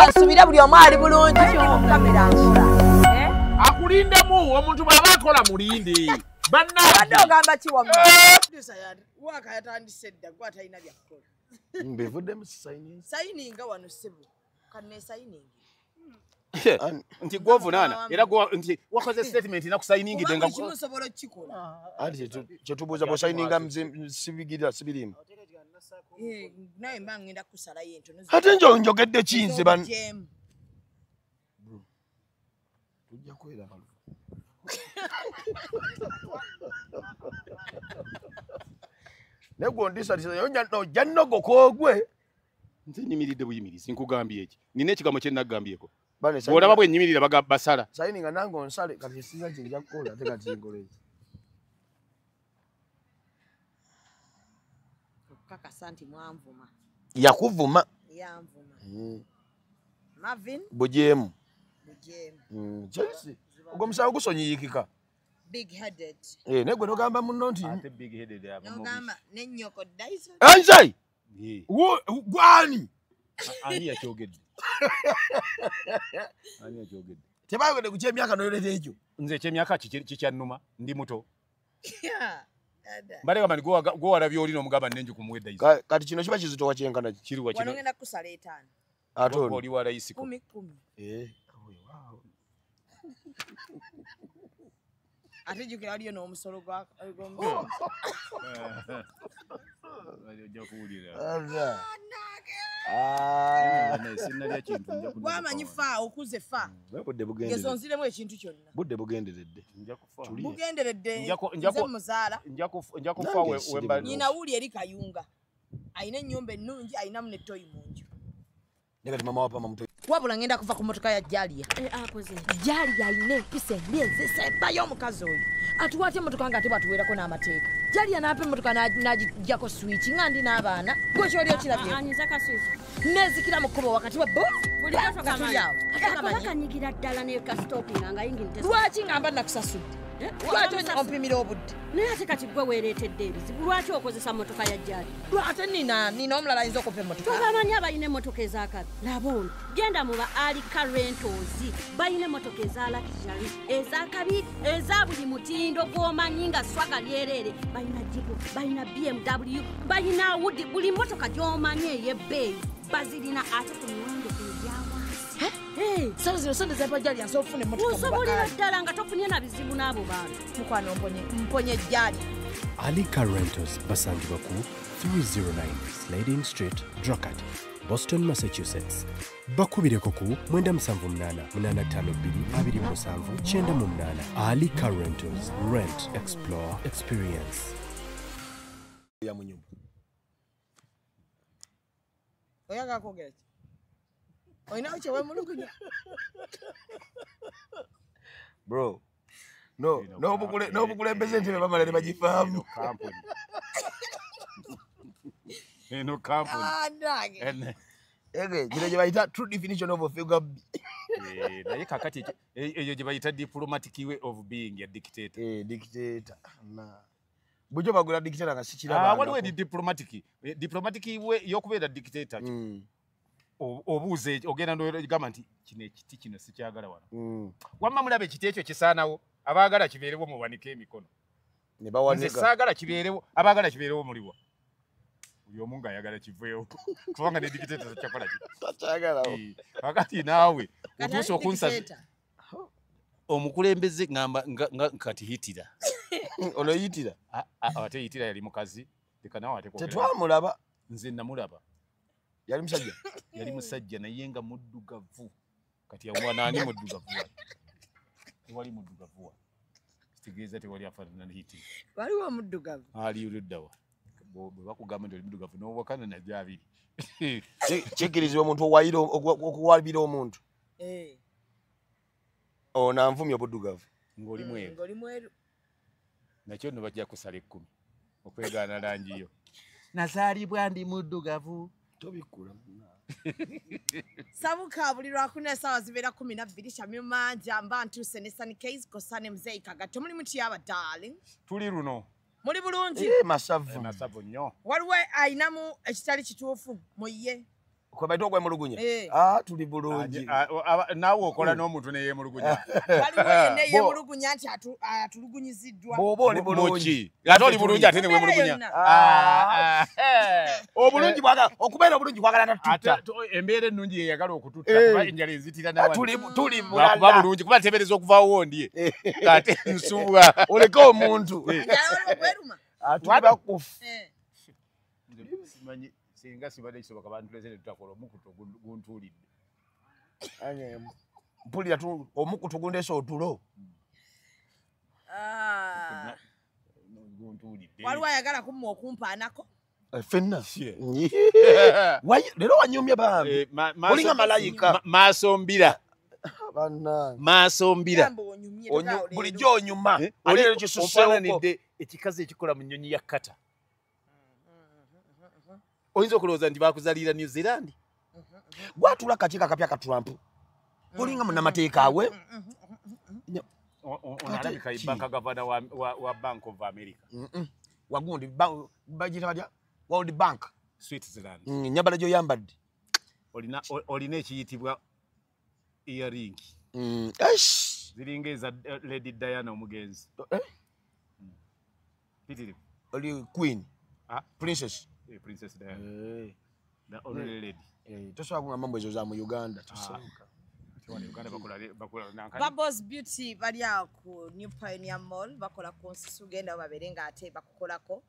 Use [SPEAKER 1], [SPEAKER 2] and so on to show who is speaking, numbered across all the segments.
[SPEAKER 1] Kansubire buli omu ali bulungi kamera nkola.
[SPEAKER 2] Akulindemu omuntu bw'aba akola mulinde. Bannange.
[SPEAKER 1] Ogamba ki wamma?
[SPEAKER 3] Waka yatandise dda gwe atalina byakukola.
[SPEAKER 4] Mbivuddemu signing.
[SPEAKER 3] Sayininga wano ssebo. Kanne sayiningi.
[SPEAKER 5] Nti gwovunaana era nti wakoze statement nakusayiningidde nga
[SPEAKER 3] kimu osobola okukikola.
[SPEAKER 4] Anti kyetubuuza bw'osayininga sibigirira sibirimu.
[SPEAKER 3] Naye mba ngenda kusalayo entono.
[SPEAKER 4] Ate njo njogedde ki nze ban. Tujja kwera kalu. Naye gw'ondisatisa ojja nnogoka ogwe.
[SPEAKER 5] Nze nnyimiridde buyimirizi nkugambye eki. Nina ekigambo kye nnakugambyeko. Bw'olaba bwe nnyimirira basala.
[SPEAKER 4] Sayininga nange onsale kati sinza kye nja kukola ate kati nkola eki.
[SPEAKER 3] Okukakasa nti mwanvuma.
[SPEAKER 4] Yakuvuma.
[SPEAKER 3] Yanvuma. Marvin.
[SPEAKER 4] Bujeemu.
[SPEAKER 3] Bujeemu.
[SPEAKER 4] Chelsea. Ogwo musango gusonyiyikika.
[SPEAKER 3] Big headed.
[SPEAKER 4] Naye gwe n'ogamba munno nti.
[SPEAKER 5] Ate big headed aba mubi.
[SPEAKER 3] N'ogamba ne nnyoko Dyson.
[SPEAKER 4] Anzai! Gwani?
[SPEAKER 5] Ani yakyogedde? Ani yakyogedde?
[SPEAKER 4] Tebayogedde ku ky'emyaka n'oyoleta ekyo.
[SPEAKER 5] Nze eky'emyaka kikyannuma ndi muto. Mbadde gamba nti gwe walabye oli n'omugamba nnenju kumuwa Dyson.
[SPEAKER 4] Kati kino kiba kizitowa kyenkana ki?
[SPEAKER 5] Kiriwa kino.
[SPEAKER 3] Wano ngenda kukusala 5.
[SPEAKER 4] Ate ono.
[SPEAKER 5] Oli wa layisiko.
[SPEAKER 3] 10. Ate jjukira waliyo n'omusolo gwa
[SPEAKER 5] ojja kuwulira.
[SPEAKER 3] Gwamanyi fa okuze fa. Gezo nziremu ekintu kyonna.
[SPEAKER 4] Budde bugenderedde.
[SPEAKER 3] Bugenderedde nze muzaala.
[SPEAKER 5] Nja kufa wemba.
[SPEAKER 3] Nnyina wuli eri Kayunga. Alina ennyumba ennungi alinamu ne ttoyi mu nju.
[SPEAKER 4] Naye kati maama wa Pama muto.
[SPEAKER 3] Wabula ngenda kuva ku mmotoka ya Jalia. Jalia alina empisa embi ezisembayo omukazi oyo. Atuwa atya emmotoka nga ate bw'atuweerako n'amateeka. Jalia n'ampa emmotoka n'agiggyako switch nga ndi n'abaana. Gwe ky'oli okirabye. Neezikira mu kkubo wakati wa nga tuli awo.
[SPEAKER 6] Kanyigira ddala ne kasitopinga nga yingini tesa.
[SPEAKER 3] Lwaki ngamba nakusasudde? Lwaki ompimira obudde?
[SPEAKER 6] Naye ate kati gwe weereetedde ebizibu. Lwaki okozesa mmotoka ya Jalia?
[SPEAKER 3] Ate nina omulala ayinza okumpa emmotoka.
[SPEAKER 6] Tobamanyi abalina emmotoka ez'akabi. Laba ono. Genda mu ba Alika Rentals. Balina emmotoka eza luxury, ez'akabi, eza buli mutindo gw'omanyi nga swaga lyereere. Balina Jeep, balina BMW, balina Audi, buli mmotoka gy'omanyi ey'ebbeeyi bazirina ate ku miwendo egya wansi.
[SPEAKER 3] Sente zino sente zempa Jalia nsobola okufuna emmotoka mu
[SPEAKER 6] Osobolera ddala nga tofunye na bizibu n'abo bantu.
[SPEAKER 3] Mukwano mponye Jalia.
[SPEAKER 7] Alika Rentals basangibwa ku 309 Slading Street, Dracut, Boston, Massachusetts. Bakubireko ku 978 852 27 98. Alika Rentals. Rent, explore, experience.
[SPEAKER 4] Ya mu nyumba.
[SPEAKER 3] Oyagala kwogera ki? Olinawo kye weemulugunya?
[SPEAKER 4] Bro. No, n'obukulembeze entebe bamala ne bagifaamu.
[SPEAKER 5] Eno kampuni.
[SPEAKER 4] Ege, gino gye bayita true definition of a figure.
[SPEAKER 5] Naye kakati eyo gye bayita diplomatic way of being a dictator.
[SPEAKER 4] Dictator. Bulijjo bagula dictator nga sikirabangako.
[SPEAKER 5] Waliwo eri diplomatic way y'okubeera dictator. Obuuza ogenda n'ogamba nti kino ekiti kino sikyagala wano. Wamma mulaba ekiti ekyo kisaanawo, abaagala kibeerewo muwanike emikono. Nze saagala kibeerewo, abaagala kibeerewo muliwa. Buli omu ng'ayagala kiveewo kubanga ne dictator takyakola ki?
[SPEAKER 4] Takyagalawo.
[SPEAKER 5] Kakati naawe otuuse okunsaza. Omukulembeze ngamba kati Hitler.
[SPEAKER 4] Ono Hitler?
[SPEAKER 5] Ate Hitler yali mukazi. Leka naawe ate kwogera.
[SPEAKER 4] Tetwamulaba.
[SPEAKER 5] Nze namulaba.
[SPEAKER 4] Yali musajja?
[SPEAKER 5] Yali musajja naye nga muddugavu. Kati yawa ani muddugavu wano? Tewali muddugavu wano. Kitegeeza tewali afaanana Hitler.
[SPEAKER 3] Waliwo omuddugavu.
[SPEAKER 5] Ali ludda wa? Bwe bakugamba nti oli muddugavu n'owakana najja abiri.
[SPEAKER 4] Kikkirizibwa omuntu okuwabira omuntu. Ono anvumye obuddugavu.
[SPEAKER 5] Ng'oli mweru.
[SPEAKER 3] Ng'oli mweru.
[SPEAKER 5] Nakyo nno bajja kusala 10 okwegaana langi yo. Nazaalibwa ndi muddugavu.
[SPEAKER 4] Tobikkula.
[SPEAKER 3] Sabuka buli lwakuna essaawa zibeera 12 Shamim Manja mba ntuuse ne Sunny Case Kosane Mzee Kagato. Muli mutya aba darling?
[SPEAKER 5] Tuli luno.
[SPEAKER 3] Muli bulungi?
[SPEAKER 4] Masavu.
[SPEAKER 5] Masavu nnyo.
[SPEAKER 3] Waliwo ayinamu ekitali kituufu mu ye.
[SPEAKER 4] Kwa baito okwemulugunya. Tuli bulungi.
[SPEAKER 5] Naawe okola n'omuntu ne yeemulugunya.
[SPEAKER 3] Waliwo yenna yeemulugunya nti atulugunyiziddwa.
[SPEAKER 4] Bw'oba oli bulungi.
[SPEAKER 5] Ate oli bulungi ate ne weemulugunya.
[SPEAKER 4] Obulungi bwagala okubeera obulungi kwagala natutta.
[SPEAKER 5] Embeera ennungi yeyagala okututta kuba enjala enzitira na wano.
[SPEAKER 4] Tuli bulala.
[SPEAKER 5] Kuba bulungi kuba nteebereza okuvaawo ndye. Ate nsubwa.
[SPEAKER 4] Oleke omuntu.
[SPEAKER 3] Enjala waliwo gweruma.
[SPEAKER 4] Tuli bakufu.
[SPEAKER 5] Simanyi singa sibadde kisoboka bantuleze ne tutakola omukutu guntuulidde.
[SPEAKER 4] Mpulira omukutu gundeese otulo.
[SPEAKER 5] Guntuulidde.
[SPEAKER 3] Waliwo ayagala kumma okumpaanako.
[SPEAKER 4] Ffenna. Leero wanyumye bambi. Olinga malayika.
[SPEAKER 5] Maaso mbira. Maaso mbira.
[SPEAKER 4] Bulijjo onyuma. Leero kisuseeko.
[SPEAKER 5] Ofaananidde ekikazi ekikola mu nnyonyi ya Qatar. Oyinza okulowooza nti baakuzaalira New Zealand?
[SPEAKER 4] Gwatuula akakiiko akapya ka Trump. Olinga munnamateeka we.
[SPEAKER 5] Ono alabika ye banka gavana wa Bank of America.
[SPEAKER 4] Wagundi bagiyita batya? World Bank.
[SPEAKER 5] Switzerland.
[SPEAKER 4] Ennyambala gy'oyambadde.
[SPEAKER 5] Olina ekiyitibwa earring. Ziringa eza Lady Diana omugenzi. Pitirivu.
[SPEAKER 4] Oli queen. Princess.
[SPEAKER 5] Princess Diana. The only lady.
[SPEAKER 4] Tosobola kugamba mbu ezo za mu Uganda.
[SPEAKER 3] Bubbles Beauty bali awo ku New Pioneer Mall bakola ku nsusu genda babeere nga ate bakukolako.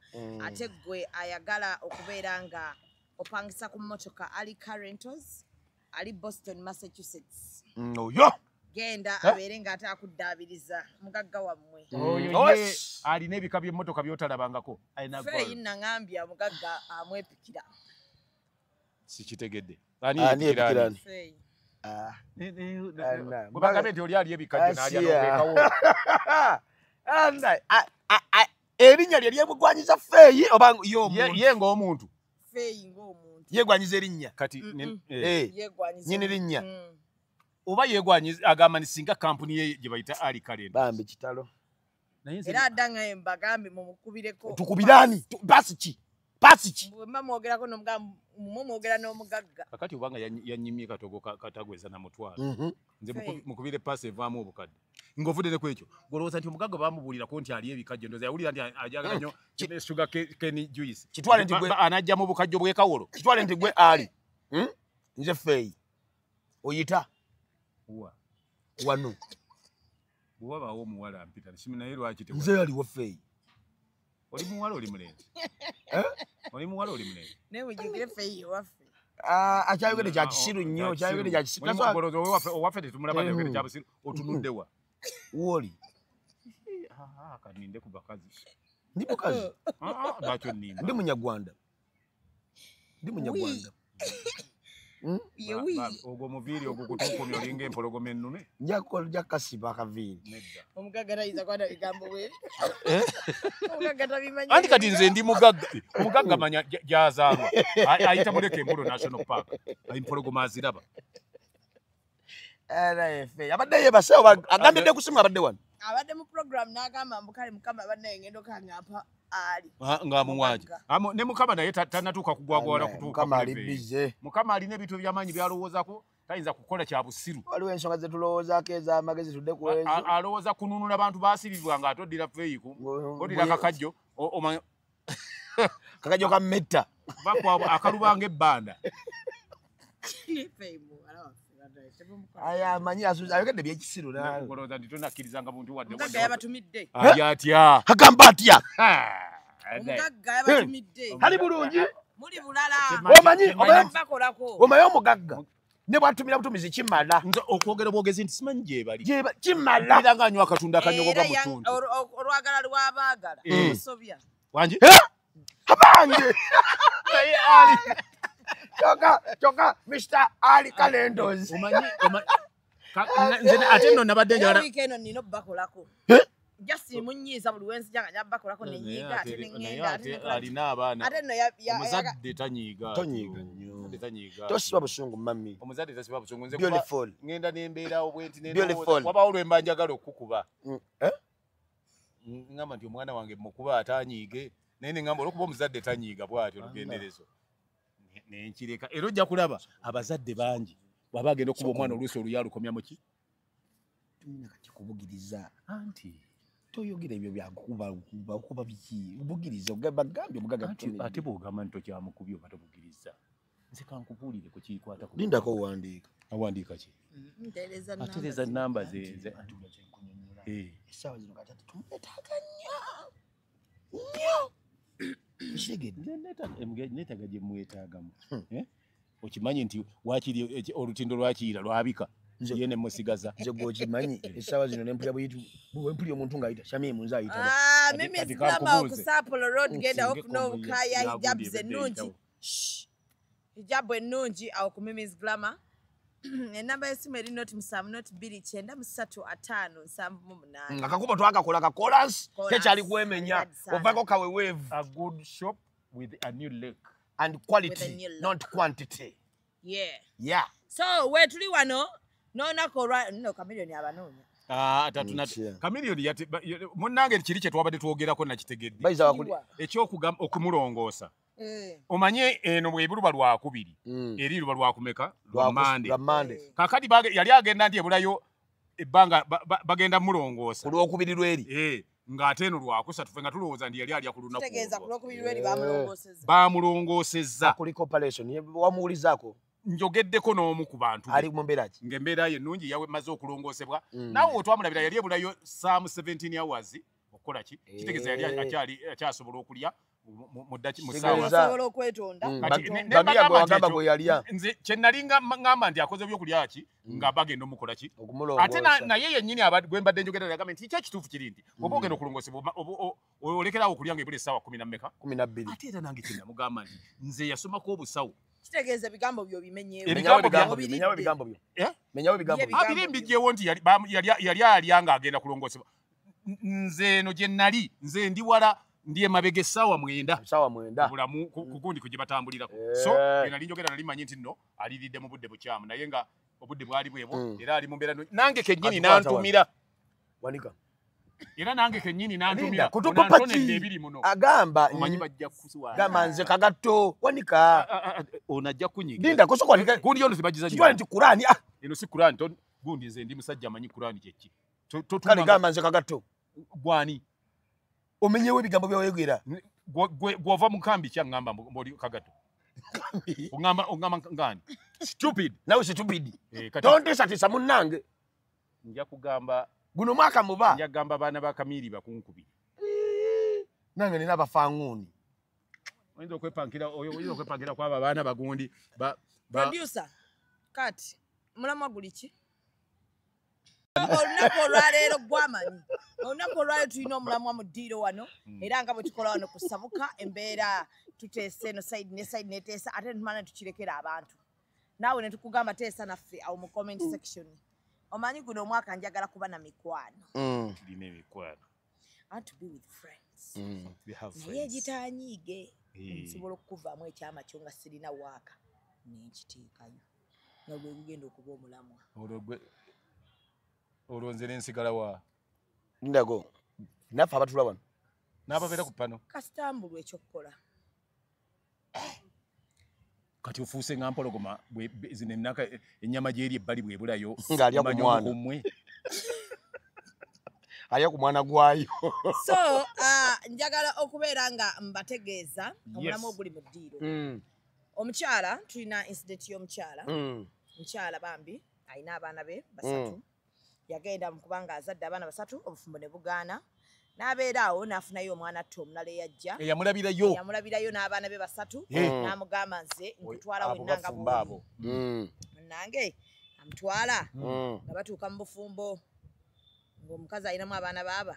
[SPEAKER 3] Ate gwe ayagala okubeera nga opangisa ku mmotoka Ali Car Rentals ali Boston, Massachusetts.
[SPEAKER 4] Oyo
[SPEAKER 3] genda abeere nga ate akuddaabiriza mugagga wammwe.
[SPEAKER 5] Oyo ye alina ebika by'emmotoka by'otalabangako.
[SPEAKER 3] Feeyi nnaŋambya mugagga amwepikira.
[SPEAKER 5] Sikitegedde. Ani yepikira?
[SPEAKER 3] Feeyi.
[SPEAKER 5] Bwe bagambye nti oli ali ebikajjo n'alya n'obeekawo.
[SPEAKER 4] Erinnya lye lyemugwanyiza Feeyi oba ye omuntu?
[SPEAKER 5] Ye ng'omuntu.
[SPEAKER 3] Feeyi ng'omuntu.
[SPEAKER 4] Yeegwanyiza erinnya.
[SPEAKER 5] Kati
[SPEAKER 4] nnyini linnya.
[SPEAKER 5] Oba yeegwanyiza agamba nti singa kampuni ye gye bayita Ali Car Rentals.
[SPEAKER 4] Bambi kitalo.
[SPEAKER 3] Era adda nga mbagambe mumukubireko.
[SPEAKER 4] Tukubirani? Basi ki? Basi ki?
[SPEAKER 3] Bwe mwogerako n'omugamba mwogera n'omugagga.
[SPEAKER 5] Kakati obanga yannyimye katogo katagweza na mutwalo. Nze mukubire paasi evaamu obukadde. Ng'ovudde ne ku ekyo ng'olowooza nti omugagga baamubuulirako nti ali ebikajjo ndowooza yawulira nti ajagala nnyo sugar cane juice.
[SPEAKER 4] Kitwale nti gwe
[SPEAKER 5] anajja mu bukajjo bw'ekawolo.
[SPEAKER 4] Kitwale nti gwe Ali. Nze Feeyi. Oyita. Wano.
[SPEAKER 5] Bwe wabaawo omuwala ampita naye lwaki
[SPEAKER 4] nze aliwo Feeyi.
[SPEAKER 5] Oli muwala oli mulenzi? Oli muwala oli mulenzi?
[SPEAKER 3] Naye mujjukire Feeyi ewaffe.
[SPEAKER 4] Akyayogedde kya kisiru nnyo, kyayogedde kya kisiru.
[SPEAKER 5] Owaffe tetumulaba ayogedde kya busiru, otunudde wa?
[SPEAKER 4] W'oli.
[SPEAKER 5] Kaninde ku bakazi.
[SPEAKER 4] Ndi mukazi?
[SPEAKER 5] Lwaki onnimba?
[SPEAKER 4] Ndi Munyarwanda. Ndi Munyarwanda.
[SPEAKER 5] Ogwo omuviiri ogwo gutuukumye olinga empologoma ennume.
[SPEAKER 4] Nja kukasiba akaviiri.
[SPEAKER 3] Omugagga tayinza kuba bigambo bwe. Omugagga tabimanyi.
[SPEAKER 5] Anti kati nze ndi mugagga. Omugagga manya gy'azaalwa. Ayita Muleke Embolo National Park. Empologoma aziraba.
[SPEAKER 4] Abadde yeebase oba agambidde ku ssimu abadde wano?
[SPEAKER 3] Abadde mu program n'agamba mbu kale Mukama bannaye ngenda okanga mpa Ali.
[SPEAKER 5] Ng'amuwaje. Ne Mukama naye tannatuuka kugwagwala kutuuka.
[SPEAKER 4] Mukama ali busy.
[SPEAKER 5] Mukama alina ebintu eby'amaanyi by'alowoozaako tayinza kukola kya busiru.
[SPEAKER 4] Waliwo ensonga ze tulowoozaako ez'amagezi tudde ku ezo.
[SPEAKER 5] Alowooza kununula bantu baasibibwa ng'ate oddira Feeyi oddira kakajjo
[SPEAKER 4] kakajjo ka mmetta.
[SPEAKER 5] Akaluba ng'ebbanda.
[SPEAKER 4] Aya amanyi ayogedde byekisiru naawe.
[SPEAKER 5] Olowooza nti tonakkirizanga muntu wadde.
[SPEAKER 3] Omugagga yabatumidde.
[SPEAKER 5] Ali atya?
[SPEAKER 4] Agamba atya?
[SPEAKER 3] Omugagga yabatumidde.
[SPEAKER 4] Ali bulungi?
[SPEAKER 3] Muli bulala.
[SPEAKER 4] Omanyi omanyi omugagga ne bw'atumira butumizi kimala.
[SPEAKER 5] Nze okwogera bwogezi nti simanyi gye bali.
[SPEAKER 4] Kimala.
[SPEAKER 5] Era ng'anywa akatunda akanyogoga mu ttuntu.
[SPEAKER 3] Olwagala lw'abaagala. Osobya.
[SPEAKER 5] Wangi?
[SPEAKER 4] Abange!
[SPEAKER 5] Naye Ali.
[SPEAKER 4] Kyokka Mr. Ali Car Rentals.
[SPEAKER 5] Omanyi nze ate nno nabadde njagala.
[SPEAKER 3] Wiiki eno nnina obbakolako. Just munyiiza buli we nzija nga nja bbakolako ne nnyiiga ate ne ŋŋenda ate ne
[SPEAKER 5] alina abaana.
[SPEAKER 3] Ate nno
[SPEAKER 5] omuzadde tanyiiga.
[SPEAKER 4] Tonyiiga nnyo.
[SPEAKER 5] Tanyiiga.
[SPEAKER 4] Tosiba busungu mummy.
[SPEAKER 5] Omuzadde tasiba busungu nze
[SPEAKER 4] kuba
[SPEAKER 5] ŋŋenda ne mbeerawo bwe nti ne ndowooza wabaawo lwe mba njagala okukuba. Ŋŋamba nti omwana wange mukuba atanyiige naye ne ŋŋamba olw'okuba omuzadde tanyiiga bw'atyo lugenderezo. Nenkireka era ojja kulaba abazadde bangi bw'aba agenda okuba omwana oluusi oluya alukomya mu ki?
[SPEAKER 4] Tulina kati kubugiriza.
[SPEAKER 5] Anti
[SPEAKER 4] toyogera ebyo byakuba kuba biki bugiriza bagambye omugaga
[SPEAKER 5] ate bw'ogamba nti tokyamukubye oba tobugiriza nze kankubuulire ku kikwata ku
[SPEAKER 4] lindako owandiika.
[SPEAKER 5] Awandiika ki? Atereeza namba ze
[SPEAKER 4] essaawa zino kati tumwetaaga nnyo nnyo.
[SPEAKER 5] Okitegedde? Neetaaga gye mwetaagamu. Okimanyi nti wakiri olutindo lwakiyira lwabika ye ne musigaza.
[SPEAKER 4] Nze gwokimanyi essaawa zino nempulira bweyitu bwempulira omuntu ng'ayita Shamimu nze ayita.
[SPEAKER 1] Mimi Zigama ku Sapporo Road genda ofuna obukaya hijabs ennungi. Hijabu ennungi awo ku Mimi's Glamour. Enamba y'essimu eri 07 02 935 78.
[SPEAKER 4] Akakubo twakakola ka chorus tekyali kwemenya ovako kaweweevu.
[SPEAKER 5] A good shop with a new look
[SPEAKER 4] and quality not quantity.
[SPEAKER 1] Yeah.
[SPEAKER 4] Yeah.
[SPEAKER 1] So we tuli wano n'olunaku olwa nno Chameleone abanoonya.
[SPEAKER 5] Chameleone munnange kiri kye twabadde twogerako nakitegedde. Ekyokugamba okumulongoosa. Omanye eno bwe luba lwakubiri eri luba lwakumeka lwa Mande. Kaakati yali agenda nti ebulayo ebbanga bagenda mulongoosa.
[SPEAKER 4] Ku lwokubiri lweri.
[SPEAKER 5] Ng'ate eno lwakusatu ffe nga tulowooza nti yali alya ku lunaku.
[SPEAKER 1] Kitegeeza ku lwokubiri lweri bamulongoosezza.
[SPEAKER 5] Bamulongoosezza.
[SPEAKER 4] Kuliko operation wamuwulizaako.
[SPEAKER 5] Njogeddeko n'omu ku bantu.
[SPEAKER 4] Ali mu mbeera ki?
[SPEAKER 5] Ng'embeera ye ennungi yamaze okulongoosebwa. Naawe wetwamulabira yali ebulayo some 17 hours okukola ki? Kitegeeza yali akyasobola okulya
[SPEAKER 1] asobola okwetonda.
[SPEAKER 5] Nze kye nali ngamba nti akoze ebyokulya ki nga bagenda omukola ki ate naye yennyini gwe mbadde njogera yagambye nti ki ekituufu kiri nti oba ogenda okulongoosebwa olekerawo okulya ng'ebula essaawa 10 na
[SPEAKER 4] 12.
[SPEAKER 5] Ate era nange kye namugamba nti nze yasomako obusawo.
[SPEAKER 1] Kitegeeza ebigambo byo bimenyeewo.
[SPEAKER 4] Menyawo ebigambo byo. Menyawo ebigambo byo.
[SPEAKER 5] Abiri mbijjewo nti yali alya ng'agenda kulongoosebwa. Nze eno gye nali nze ndi wala ndi emabega essaawa 9.
[SPEAKER 4] Essaawa 9.
[SPEAKER 5] Bulamu kugundi kwe batambulirako. So nali njogera nali manyi nti nno aliridde mu budde bukyamu naye nga obudde bwali bwebwo era ali mu mbeera nange kennyini nantumira.
[SPEAKER 4] Wanika.
[SPEAKER 5] Era nange kennyini nantumira.
[SPEAKER 4] Kutupa
[SPEAKER 5] ebiri muno.
[SPEAKER 4] Agamba
[SPEAKER 5] omanyi bajja kusuwa.
[SPEAKER 4] Gamba nze kagatto wanika.
[SPEAKER 5] Ono ajja kunyiga.
[SPEAKER 4] Linda kusooka wanika.
[SPEAKER 5] Gundi yono sibagiza
[SPEAKER 4] nnyo. Nti Kurani.
[SPEAKER 5] Eno si Kurani gundi nze ndi musajja amanyi Kurani kye ki.
[SPEAKER 4] Kale gamba nze kagatto.
[SPEAKER 5] Gwani.
[SPEAKER 4] Omenyewo ebigambo by'oyogera.
[SPEAKER 5] Gw'ova mu nkambi ki aŋŋamba mboli kagato? Oŋŋamba ngani? Stupid.
[SPEAKER 4] Nawe stupid. Tonteesatiisa munnange.
[SPEAKER 5] Nja kugamba.
[SPEAKER 4] Guno mwaka muba.
[SPEAKER 5] Nja kugamba abaana ba Kamiri bakunkubire.
[SPEAKER 4] Nange nina abafanguuni.
[SPEAKER 5] Oyinza okwepankira kwabo abaana bagundi.
[SPEAKER 1] Producer, kati, mulamwa guli ki? Olunaku olwaleero gwamanyi. Olunaku olwaleero tulina omulamwa mu ddiiro wano era nga bwe tukola wano ku Sabuka embeera tuteesa eno side ne side neteesa ate netumala ne tukirekera abantu. Naawe ne tukugamba teesa naffe awo mu comment section. Omanyi guno omwaka njagala kuba na mikwano.
[SPEAKER 5] Tulina emikwano.
[SPEAKER 3] I want to be with friends. Naye egitanyiige nsobola okukuvaamu ekyama kyo nga sirina waaka nenkiteekayo nga gwe gugenda okuba omulamwa.
[SPEAKER 5] Olwo nze nensigala wa?
[SPEAKER 4] Ndago naffe abatula wano
[SPEAKER 5] n'ababeera ku pano
[SPEAKER 1] kasitambulwa ekyokukola.
[SPEAKER 5] Kati ofuuse nga mpologoma zino enaka ennyama gyeri ebbali bwebulayo
[SPEAKER 4] ng'alya ku mwana alya ku mwana gwayo.
[SPEAKER 1] So njagala okubeera nga mbategeeza omulamu oguli mu ddiiro. Omukyala tulina incident y'omukyala. Omukyala bambi alina abaana be basatu. Yagenda mu kubanga azadde abaana basatu obufumbo ne bugaana n'abeera awo n'afunayo omwana atta omulala eyajja
[SPEAKER 5] eyamulabirayo
[SPEAKER 1] eyamulabirayo n'abaana be basatu n'amugamba nze nkutwala wenna nga
[SPEAKER 5] abo
[SPEAKER 1] munnange amutwala nga batuuka mu bufumbo ng'omukazi alinamu abaana baaba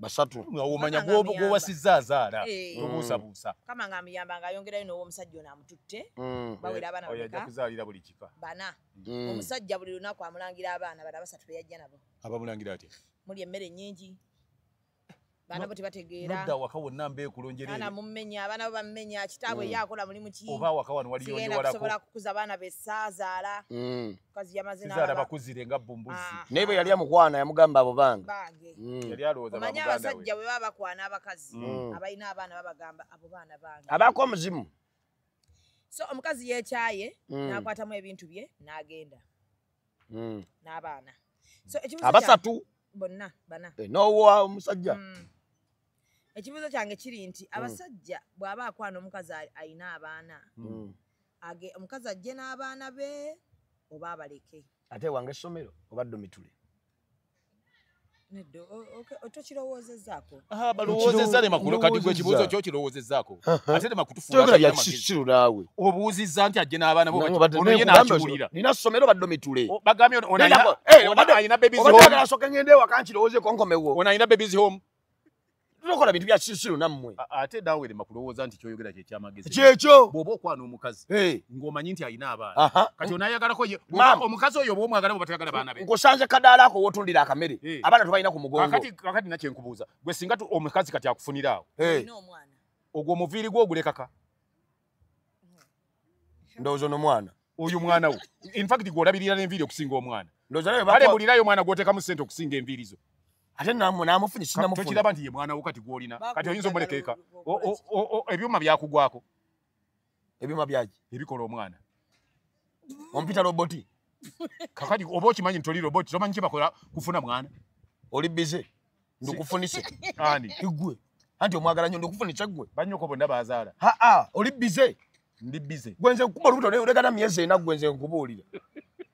[SPEAKER 4] basatu
[SPEAKER 5] nga omanya gw'owasizza azaala tobuusabuusa
[SPEAKER 1] kama ng'amuyamba ng'ayongerayo n'ow'omusajja ono amututte bawera abaana
[SPEAKER 5] oyo ajja kuzaalira buli kika
[SPEAKER 1] bana. Omusajja buli lunaku amulangira abaana bana basatu be yajja nabo.
[SPEAKER 5] Abamulangira atya?
[SPEAKER 1] Muli emmere nnyingi baana bo tebategeera
[SPEAKER 5] nodda awaka wonna mbeekulonjerere
[SPEAKER 1] abaana mummenya abaana bo bammenya kitaabwe ye akola mulimu ki
[SPEAKER 5] oba awaka wano
[SPEAKER 1] sigenda kusobola kukuza baana be saazaala mukazi yamaze
[SPEAKER 5] sizaala bakuzire nga bumbuzi
[SPEAKER 4] naye bwe yali amukwana yamugamba abo bange
[SPEAKER 1] bange
[SPEAKER 5] yali alowooza
[SPEAKER 1] omanyi abasajja bwe baba bakwana abakazi abalina abaana babagamba abo baana bange
[SPEAKER 4] abaako omuzimu.
[SPEAKER 1] So omukazi yekyaye n'akwatamu ebintu bye n'agenda n'abaana. So ekibuuzo
[SPEAKER 4] abasatu
[SPEAKER 1] bonna bana
[SPEAKER 4] n'owa omusajja.
[SPEAKER 1] Ekibuuzo kyange kiri nti abasajja bw'aba akwana omukazi alina abaana, omukazi ajje n'abaana be oba abaleke?
[SPEAKER 4] Ate wange essomero oba dormitory?
[SPEAKER 1] Nedda, tokirowoozezzaako.
[SPEAKER 5] Balowoozezza lema kulo kati gwe ekibuuzo kyo kirowoozezaako. Ate lema kutufuula
[SPEAKER 4] bya kisiru naawe.
[SPEAKER 5] Obuuzizza nti ajje n'abaana bo ono ye n'akiwulira.
[SPEAKER 4] Nina ssomero ba dormitory.
[SPEAKER 5] Bagambye ono alina babies home.
[SPEAKER 4] Obadde asooka ngende ewaka nkirowoozeeko nkomewo.
[SPEAKER 5] Ono alina babies home.
[SPEAKER 4] Tukola bintu bya kisiru nammwe.
[SPEAKER 5] Ate naawe lema kulowooza nti ky'oyogera kye kyamagezi.
[SPEAKER 4] Kyekyo.
[SPEAKER 5] Bw'oba okwana omukazi ng'omanyi nti alina abaana. Kati onaayagalako ye omukazi oyo oba omwagala oba toyagala baana be.
[SPEAKER 4] Nkusanze kadaala ako w'otundira akamere. Abaana tobalina ku mugongo.
[SPEAKER 5] Kakati nakye nkubuuza. Gwe singa omukazi kati akufunira awo. Ogwo omuviiri gwo ogulekaka.
[SPEAKER 4] Ndowooza ono mwana.
[SPEAKER 5] Oyo mwana wo. In fact gwe olabirira n'enviiri okusinga omwana.
[SPEAKER 4] Ndowooza naye
[SPEAKER 5] kale bulirayo omwana gw'oteekamu ssente okusinga enviiri zo.
[SPEAKER 4] Ate namufunye sinamufuna.
[SPEAKER 5] Tokiraba nti ye mwana wo kati gw'olina. Kati oyinza omuleka eka. Ebyuma byakugwako.
[SPEAKER 4] Ebyuma byaki?
[SPEAKER 5] Ebikola omwana.
[SPEAKER 4] Ompita roboti.
[SPEAKER 5] Kakati oba okimanyi nti oli roboti tomanyi kye bakola kufuna mwana.
[SPEAKER 4] Oli bize. Ndukufunise.
[SPEAKER 5] Ani?
[SPEAKER 4] Ggwe. Anti omwagala nnyo ndukufunise ggwe.
[SPEAKER 5] Bannyoko bonna baazaala.
[SPEAKER 4] Haa, oli bize.
[SPEAKER 5] Ndi bize.
[SPEAKER 4] Gwe nze nkuba olubuto olekana myezi ena gwe nze nkubuulira.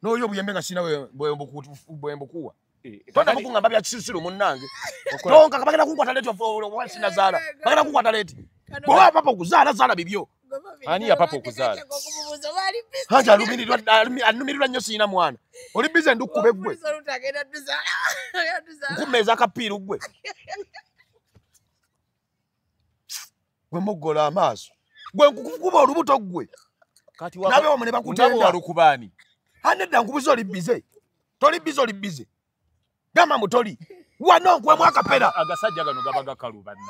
[SPEAKER 4] N'oyo obuyembe nga sirina bwe mbukuwa. Tonda mukungamba bya kisiru munnange. Tonka bagenda kunkwata leeti owa sinazaala. Bagenda kunkwata leeti. Bw'oba papa okuzaala zaala bibyo.
[SPEAKER 5] Ani ya papa okuzaala?
[SPEAKER 4] Anti alumirirwa nnyo sirina mwana. Oli bize ndukube ggwe. Nkumeeza akapiira ggwe. Gwe muggola amaaso. Gwe nkukuba olubuto ggwe. Nabe wamwe ne bakutenda.
[SPEAKER 5] Walukubaani?
[SPEAKER 4] Anedda nkubuza oli bize. Toli bize oli bize. Gamba mutoli. Wano nkuwemu akapera.
[SPEAKER 5] Agasajja gano gaba gakalu banna.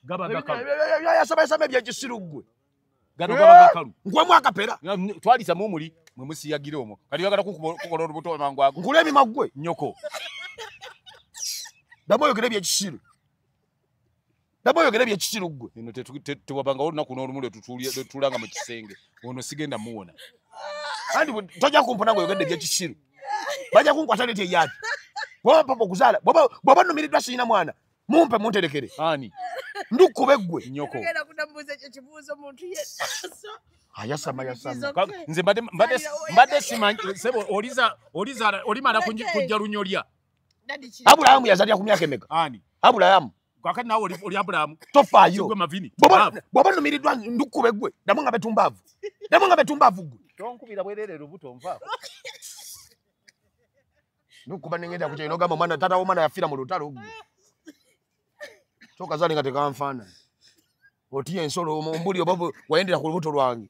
[SPEAKER 5] Gaba gakalu.
[SPEAKER 4] Yasoma ebyekisiru ggwe.
[SPEAKER 5] Gano gaba gakalu.
[SPEAKER 4] Nkuwemu akapera.
[SPEAKER 5] Twalisa mu muli mwe musiyagira omwo. Kati oyagala kukola olubuto mangu ago.
[SPEAKER 4] Nkula emimwa ggwe.
[SPEAKER 5] Nnyoko.
[SPEAKER 4] Ddamu oyogere ebyekisiru. Ddamu oyogere ebyekisiru ggwe.
[SPEAKER 5] Eno tewabangawo olunaku n'olumu lwe tutuulanga mu kisenge. Ono sigenda muwona.
[SPEAKER 4] Anti tojja kumpona ng'oyogedde ebyekisiru. Bajja kunkwata leeti eyaki. Bw'oba papa okuzaala, bw'oba nnumiriddwa sirina mwana, mumpe munterekere.
[SPEAKER 5] Ani?
[SPEAKER 4] Ndukube ggwe.
[SPEAKER 5] Nnyoko.
[SPEAKER 4] Ayasama yasama.
[SPEAKER 5] Nze mbadde simanyi sebo oliza olimala kujja lunyolya.
[SPEAKER 4] Abulahamu yazalira ku myaka emeka?
[SPEAKER 5] Ani?
[SPEAKER 4] Abulahamu.
[SPEAKER 5] Kakati naawe oli Abulahamu.
[SPEAKER 4] Tofaayo.
[SPEAKER 5] Gwe mavini.
[SPEAKER 4] Bw'oba nnumiriddwa ndukube ggwe. Ddamu nga betumbaavu. Ddamu nga betumbaavu ggwe.
[SPEAKER 5] Tonkubira bwerere lubuto nvaako.
[SPEAKER 4] Nukuba nengenda ku kyeno gamba omwana tata w'omwana yafiira mu lutalo ggwe. Kyokka zaali nga tekanfaanana. Otiya ensolo ombuli oba wayendera ku lubuto lwange.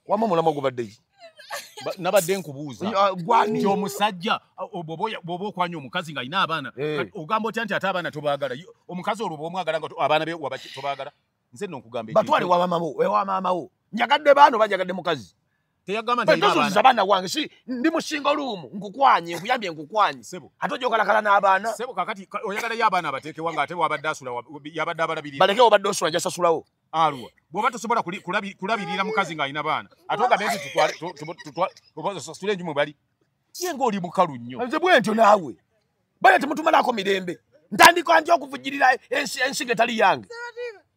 [SPEAKER 4] Wamma omulamu ogubadde ki?
[SPEAKER 5] Nabadde nkubuuza nti omusajja bw'oba okwanya omukazi ng'alina abaana ogamba otya nti ate abaana tobaagala? Omukazi olwo bw'omwagala nga abaana be tobaagala? Nze nno nkugamba
[SPEAKER 4] batwale ewa maama wo. Njagadde baana oba njagadde mukazi?
[SPEAKER 5] Teyagamba nti alina abaana.
[SPEAKER 4] Abaana wange si ndi musinga oluumu nkukwanye nkuyambye nkukwanye. Ate ojja okalakala n'abaana.
[SPEAKER 5] Ssebo kakati oyagalayo abaana abateekewa ng'ate wabadde asula yabadde abalabirira.
[SPEAKER 4] Baleke obadde osula nja sasulawo.
[SPEAKER 5] Aluwa. Bw'oba tosobola kulabirira mukazi ng'alina baana ate ogambe nti tusule enju mwe bali. Ye ng'oli mukalu nnyo.
[SPEAKER 4] Nze bwe ntyo naawe. Bale temutumalako mirembe. Ntandika ntya okuvujjirira ensigo etali yange.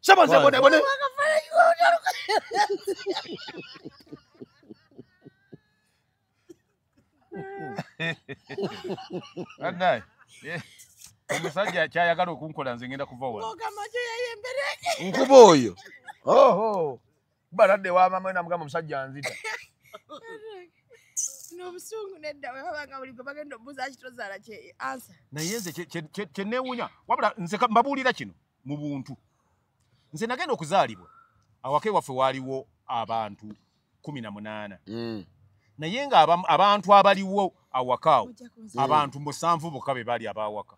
[SPEAKER 4] Ssebo nze bonebone.
[SPEAKER 5] Annaye. Omusajja kyayagala okunkola nze ngenda kuva wano.
[SPEAKER 4] Nkuba oyo. Oho. Baladde wa mama namugamba omusajja anzita.
[SPEAKER 1] N'obusungu nedda bwe baba nga buli gwe bagenda obuuza kitozaala kye answer.
[SPEAKER 5] Naye nze kye neewuunya wabula nze mbabuulira kino mu buntu. Nze nagenda okuzaalibwa awaka ewaffe waaliwo abantu 18. Naye nga abantu abaliwo awakaawo abantu 7 bokka be baali abawaka.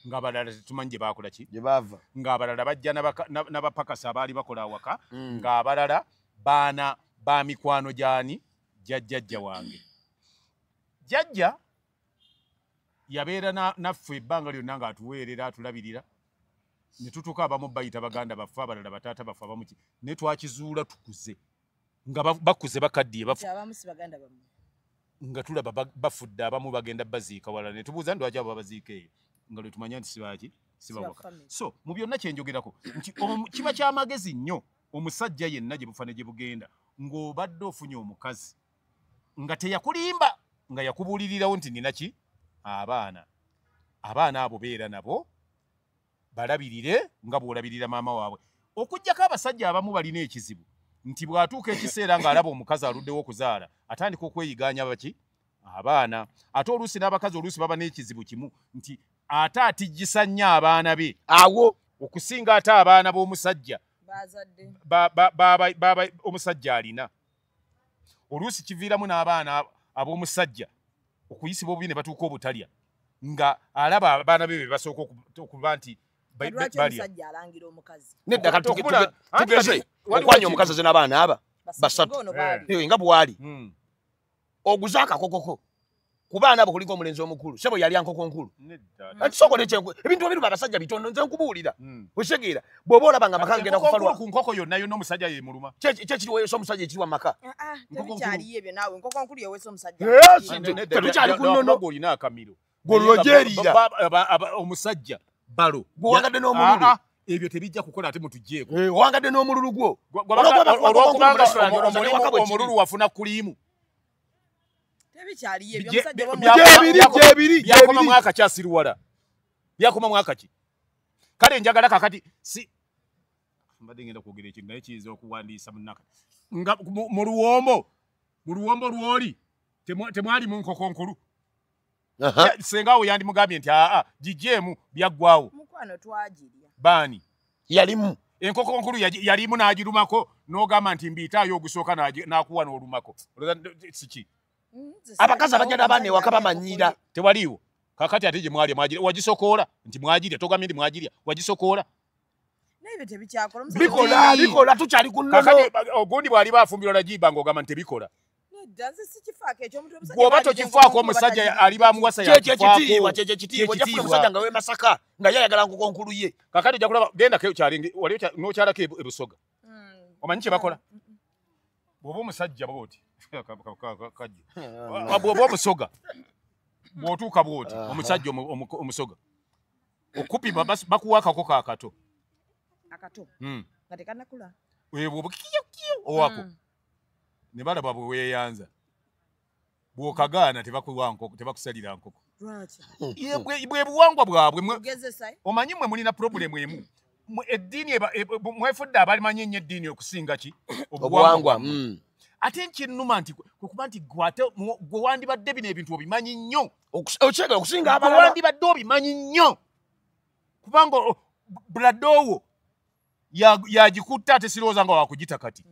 [SPEAKER 5] Ng'abalala tetumanyi gye baakola ki?
[SPEAKER 4] Gye baava.
[SPEAKER 5] Ng'abalala bajja n'abapakasi abaali bakola awaka, ng'abalala baana ba mikwano gyani jjajja wange. Jjajja yabeera naffe ebbanga lyonna ng'atuweerera atulabirira. Ne tutuuka abamu bayita baganda baffe, abalala bataata baffe, abamu ki, ne twakizuula tukuze nga bakuze bakaddiye bafu.
[SPEAKER 1] Abamu si baganda bammwe.
[SPEAKER 5] Nga tulaba bafudde, abamu bagenda baziika walala, ne tubuuza nti lwaki abo babaziika eyo, nga lwe tumanya nti sibaaki sibawaka. So mu byonna kye njogerako nti kiba ky'amagezi nnyo omusajja yenna gye bufa ne gye bugenda ng'obadde ofunye omukazi nga teyakulimba, nga yakubuulirirawo nti nina ki abaana. Abaana abo beera nabo balabirire nga bw'olabirira maama waabwe. Okuggyako abasajja abamu balina ekizibu nti bw'atuuka ekiseera ng'alaba omukazi aluddewo okuzaala atandika okweyigaanya baki abaana. Ate oluusi n'abakazi oluusi baba n'ekizibu kimu nti ate atijjisa nnyo abaana be
[SPEAKER 4] awo
[SPEAKER 5] okusinga ate abaana b'omusajja omusajja alina. Oluusi kiviiramu n'abaana ab'omusajja okuyisibwa obubi ne batuuka obutalya nga alaba abaana be be basooka okuba nti balya.
[SPEAKER 4] Nedda kati tugeze okwanya omukazi aze n'abaana aba basatu nga bw'ali oguze akakokoko ku baana abo kuliko omulenzi omukulu, sebo yalya nkoko nkulu. Anti sooka ebintu ebiruma abasajja bitono, nze nkubuulira. Otegeera bw'oba olaba nga amaka gagenda kufa
[SPEAKER 5] ku nkoko yonna yonna omusajja yemuluma.
[SPEAKER 4] Ki ekiriweesa omusajja ekiriwa mu maka?
[SPEAKER 1] Tebikyaliyo ebyo naawe, enkoko nkulu yeweesa omusajja.
[SPEAKER 4] Tetukyali ku nnono.
[SPEAKER 5] Olina akamiro
[SPEAKER 4] gw'olwojeerira
[SPEAKER 5] omusajja balo
[SPEAKER 4] gwewangadde n'omululu.
[SPEAKER 5] Ebyo tebijja kukola ate mutuggyeko.
[SPEAKER 4] Owangadde n'omululu gwo.
[SPEAKER 5] Olwokubanga omululu wafuna kuliimu.
[SPEAKER 1] Tebikyaliyo ebyo omusajja
[SPEAKER 4] gyebiri
[SPEAKER 5] byakoma mwaka kyasiruwala. Byakoma mwaka ki? Kale njagala kakati si mbadde ngenda kwogera ekintu naye kiyinza okuwandiisa munnaka. Nga mu luwombo lw'oli temwali mu nkoko nkulu. Senga awo yandimugambye nti aa gigyeemu byaggwawo.
[SPEAKER 1] Mukwano twagirya.
[SPEAKER 5] Baani?
[SPEAKER 4] Yalimu.
[SPEAKER 5] Enkoko nkulu yalimu n'agirumako n'ogamba nti mbiitaayo ogusooka n'akuwa n'olumako. Siki?
[SPEAKER 4] Abakazi abajja n'abaana ewaka bamanyiira.
[SPEAKER 5] Tewaliiwo. Kakati ate gye mwalya mwagirya wagisokoola nti mwagirya togambye nti mwagirya wagisokoola.
[SPEAKER 1] Naye tebikyakola.
[SPEAKER 4] Bikola bikola tukyali ku nnono.
[SPEAKER 5] Kakati ogundi bw'aliba afumbirwa lagiba ng'ogamba nti tebikola. Bw'oba tokifaako omusajja aliba amuwasa
[SPEAKER 4] yakifaako. Kyekyo ekitiibwa omusajja nga w'e Masaka nga yayagala nkoko nkulu ye.
[SPEAKER 5] Kakati ojja kulaba genda kyalingi wali n'okyalako e Busoga. Omanyi kye bakola? Bw'oba omusajja bw'oti kajja. Bw'oba omusoga bw'otuuka bw'oti omusajja omusoga okupima bakuwa akakoko akato.
[SPEAKER 1] Akato? Nga tekannakula?
[SPEAKER 5] Bw'oba kiyo kiyo owako. Ne balaba bwe weeyanza bw'okagaana tebakuwa nkoko, tebakusalira nkoko. Bwe buwangwa bwabwe. Omanyi mmwe mulina pulobulemu emu. Eddiini mwefudde abalimanyi ennyo eddiini okusinga ki?
[SPEAKER 4] Obuwangwa.
[SPEAKER 5] Ate nkinnuma nti kwekuba nti gwe wandibadde bino ebintu obimanyi nnyo.
[SPEAKER 4] Okusinga abalala.
[SPEAKER 5] Gwe wandibadde obimanyi nnyo. Kubanga buladoowo yagikutta ate sirowooza nga wakugita kati.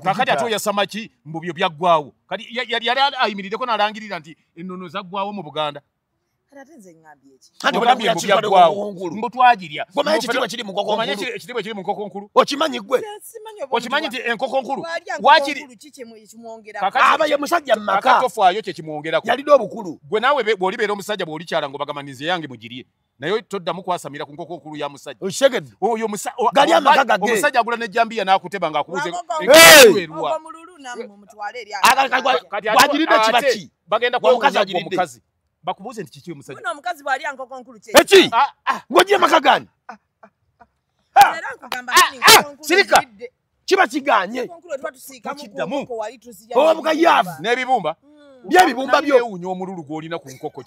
[SPEAKER 5] Kakati ate oyasama ki mbu byo byaggwawo. Kati yali ayimiriddeko n'alangirira nti ennono zaggwawo mu Buganda. Mbu twagirya.
[SPEAKER 4] Omanyi
[SPEAKER 5] ekitiibwa ekiri mu nkoko nkulu?
[SPEAKER 4] Okimanyi ggwe?
[SPEAKER 5] Okimanyi nti enkoko nkulu waakiri
[SPEAKER 4] aba ye musajja mu maka.
[SPEAKER 5] Kakati tofaayo kye kimwongerako.
[SPEAKER 4] Yalina obukulu.
[SPEAKER 5] Gwe naawe bw'olibeera omusajja bw'olikyala ng'obagamba nze yange mugirye. Naye toddamu kwasamira ku nkoko nkulu ya musajja.
[SPEAKER 4] Okitegedde?
[SPEAKER 5] Oyo
[SPEAKER 4] gali amaka gage.
[SPEAKER 5] Omusajja agula n'ejjambiya n'akuteba ng'akubuuza
[SPEAKER 1] Ogwo mululu nammwe mutwale eri.
[SPEAKER 4] Bwagiridde kiba ki?
[SPEAKER 5] Bagenda
[SPEAKER 4] Omukazi
[SPEAKER 5] kwewuunya
[SPEAKER 4] agiridde.
[SPEAKER 5] omukazi. Bakubuuze nti kiki omusajja?
[SPEAKER 1] Muno omukazi bw'alya nkoko nkulu kye.
[SPEAKER 4] Eki? Ng'oggye amaka gani?
[SPEAKER 1] Era nkugamba nti nkoko nkulu
[SPEAKER 4] Sirika.
[SPEAKER 1] eridde.
[SPEAKER 4] Kiba kigaanye.
[SPEAKER 1] Nkoko nkulu tuba tusiikamu ku
[SPEAKER 5] Takiddamu.
[SPEAKER 1] nkoko wali tuzirya.
[SPEAKER 4] Obugayaavu.
[SPEAKER 5] N'ebibumba.
[SPEAKER 4] By'ebibumba byo.
[SPEAKER 5] Yeewuunya omululu gw'olina ku nkoko.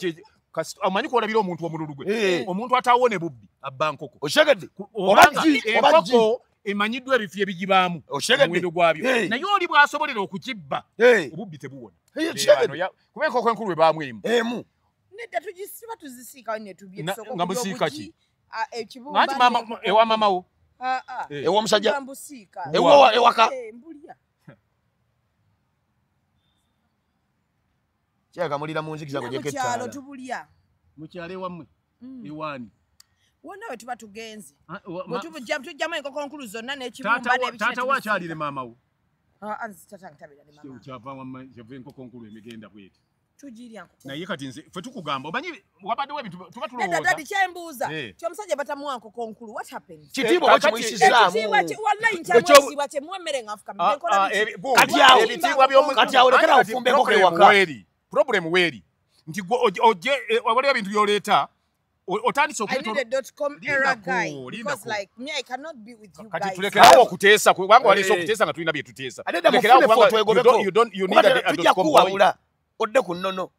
[SPEAKER 5] Omanyi kw'olabira omuntu omululu gwe. Omuntu atawone bubbi abba nkoko.
[SPEAKER 4] Okitegedde?
[SPEAKER 5] Obanga
[SPEAKER 4] Oba ggi.
[SPEAKER 5] enkoko emanyiddwa ebifo ebigibaamu
[SPEAKER 4] Okitegedde?
[SPEAKER 5] omuwendo gwabyo. Naye oli bw'asobolera okukibba obubbi tebuwona.
[SPEAKER 4] Okitegedde?
[SPEAKER 5] Kuba enkoko enkulu ebaamu emu.
[SPEAKER 4] Emu.
[SPEAKER 1] Nedda tugisiba tuzisiika ne tubye
[SPEAKER 5] Nga
[SPEAKER 1] tusooka
[SPEAKER 5] musiika
[SPEAKER 1] okulya
[SPEAKER 5] ki?
[SPEAKER 1] obugi, ekibumba
[SPEAKER 5] Anti maama
[SPEAKER 1] n'enkoko.
[SPEAKER 5] ewa maama wo.
[SPEAKER 4] Ewa omusajja? Ewa ewaka? Kyaka mulira mu nzikiza kujeka
[SPEAKER 1] ettaala. Tubulya.
[SPEAKER 5] Mu kyalo ewammwe? Ewaani?
[SPEAKER 1] Wonna we tuba tugenze. Bwe tubujja tujjamu enkoko nkulu zonna n'ekibumba n'ebiki.
[SPEAKER 5] Taata wo akyalire maama wo?
[SPEAKER 1] Nze taata ntabeera ne maama.
[SPEAKER 5] Kyava wamma kyava enkoko nkulu emigenda bw'eti.
[SPEAKER 1] Tugirya nkoko.
[SPEAKER 5] Naye kati nze ffe tukugamba omanyi wabaddewo ebintu tuba tulowooza.
[SPEAKER 1] Nedda daddy kyembuuza ky'omusajja batamuwa nkoko nkulu what happens?
[SPEAKER 4] Kitiibwa oba kimuyisizaamu.
[SPEAKER 1] Wallahi nkyamwesibwa kyemuwa emmere nga nfukamidde nkola biki?
[SPEAKER 4] Kati awo kati awo lekera ofumba enkoko ewaka.
[SPEAKER 5] Problem weeri nti ojje waliwo ebintu by'oleeta otandise
[SPEAKER 1] I need a dot-com era guy because like me I cannot be with you guys.
[SPEAKER 5] Kati tulekerawo okuteesa kubanga waleese okuteesa nga tulina bye tuteesa. Lekerawo you don't you need a dot-com boy.
[SPEAKER 4] Odde ku nnono.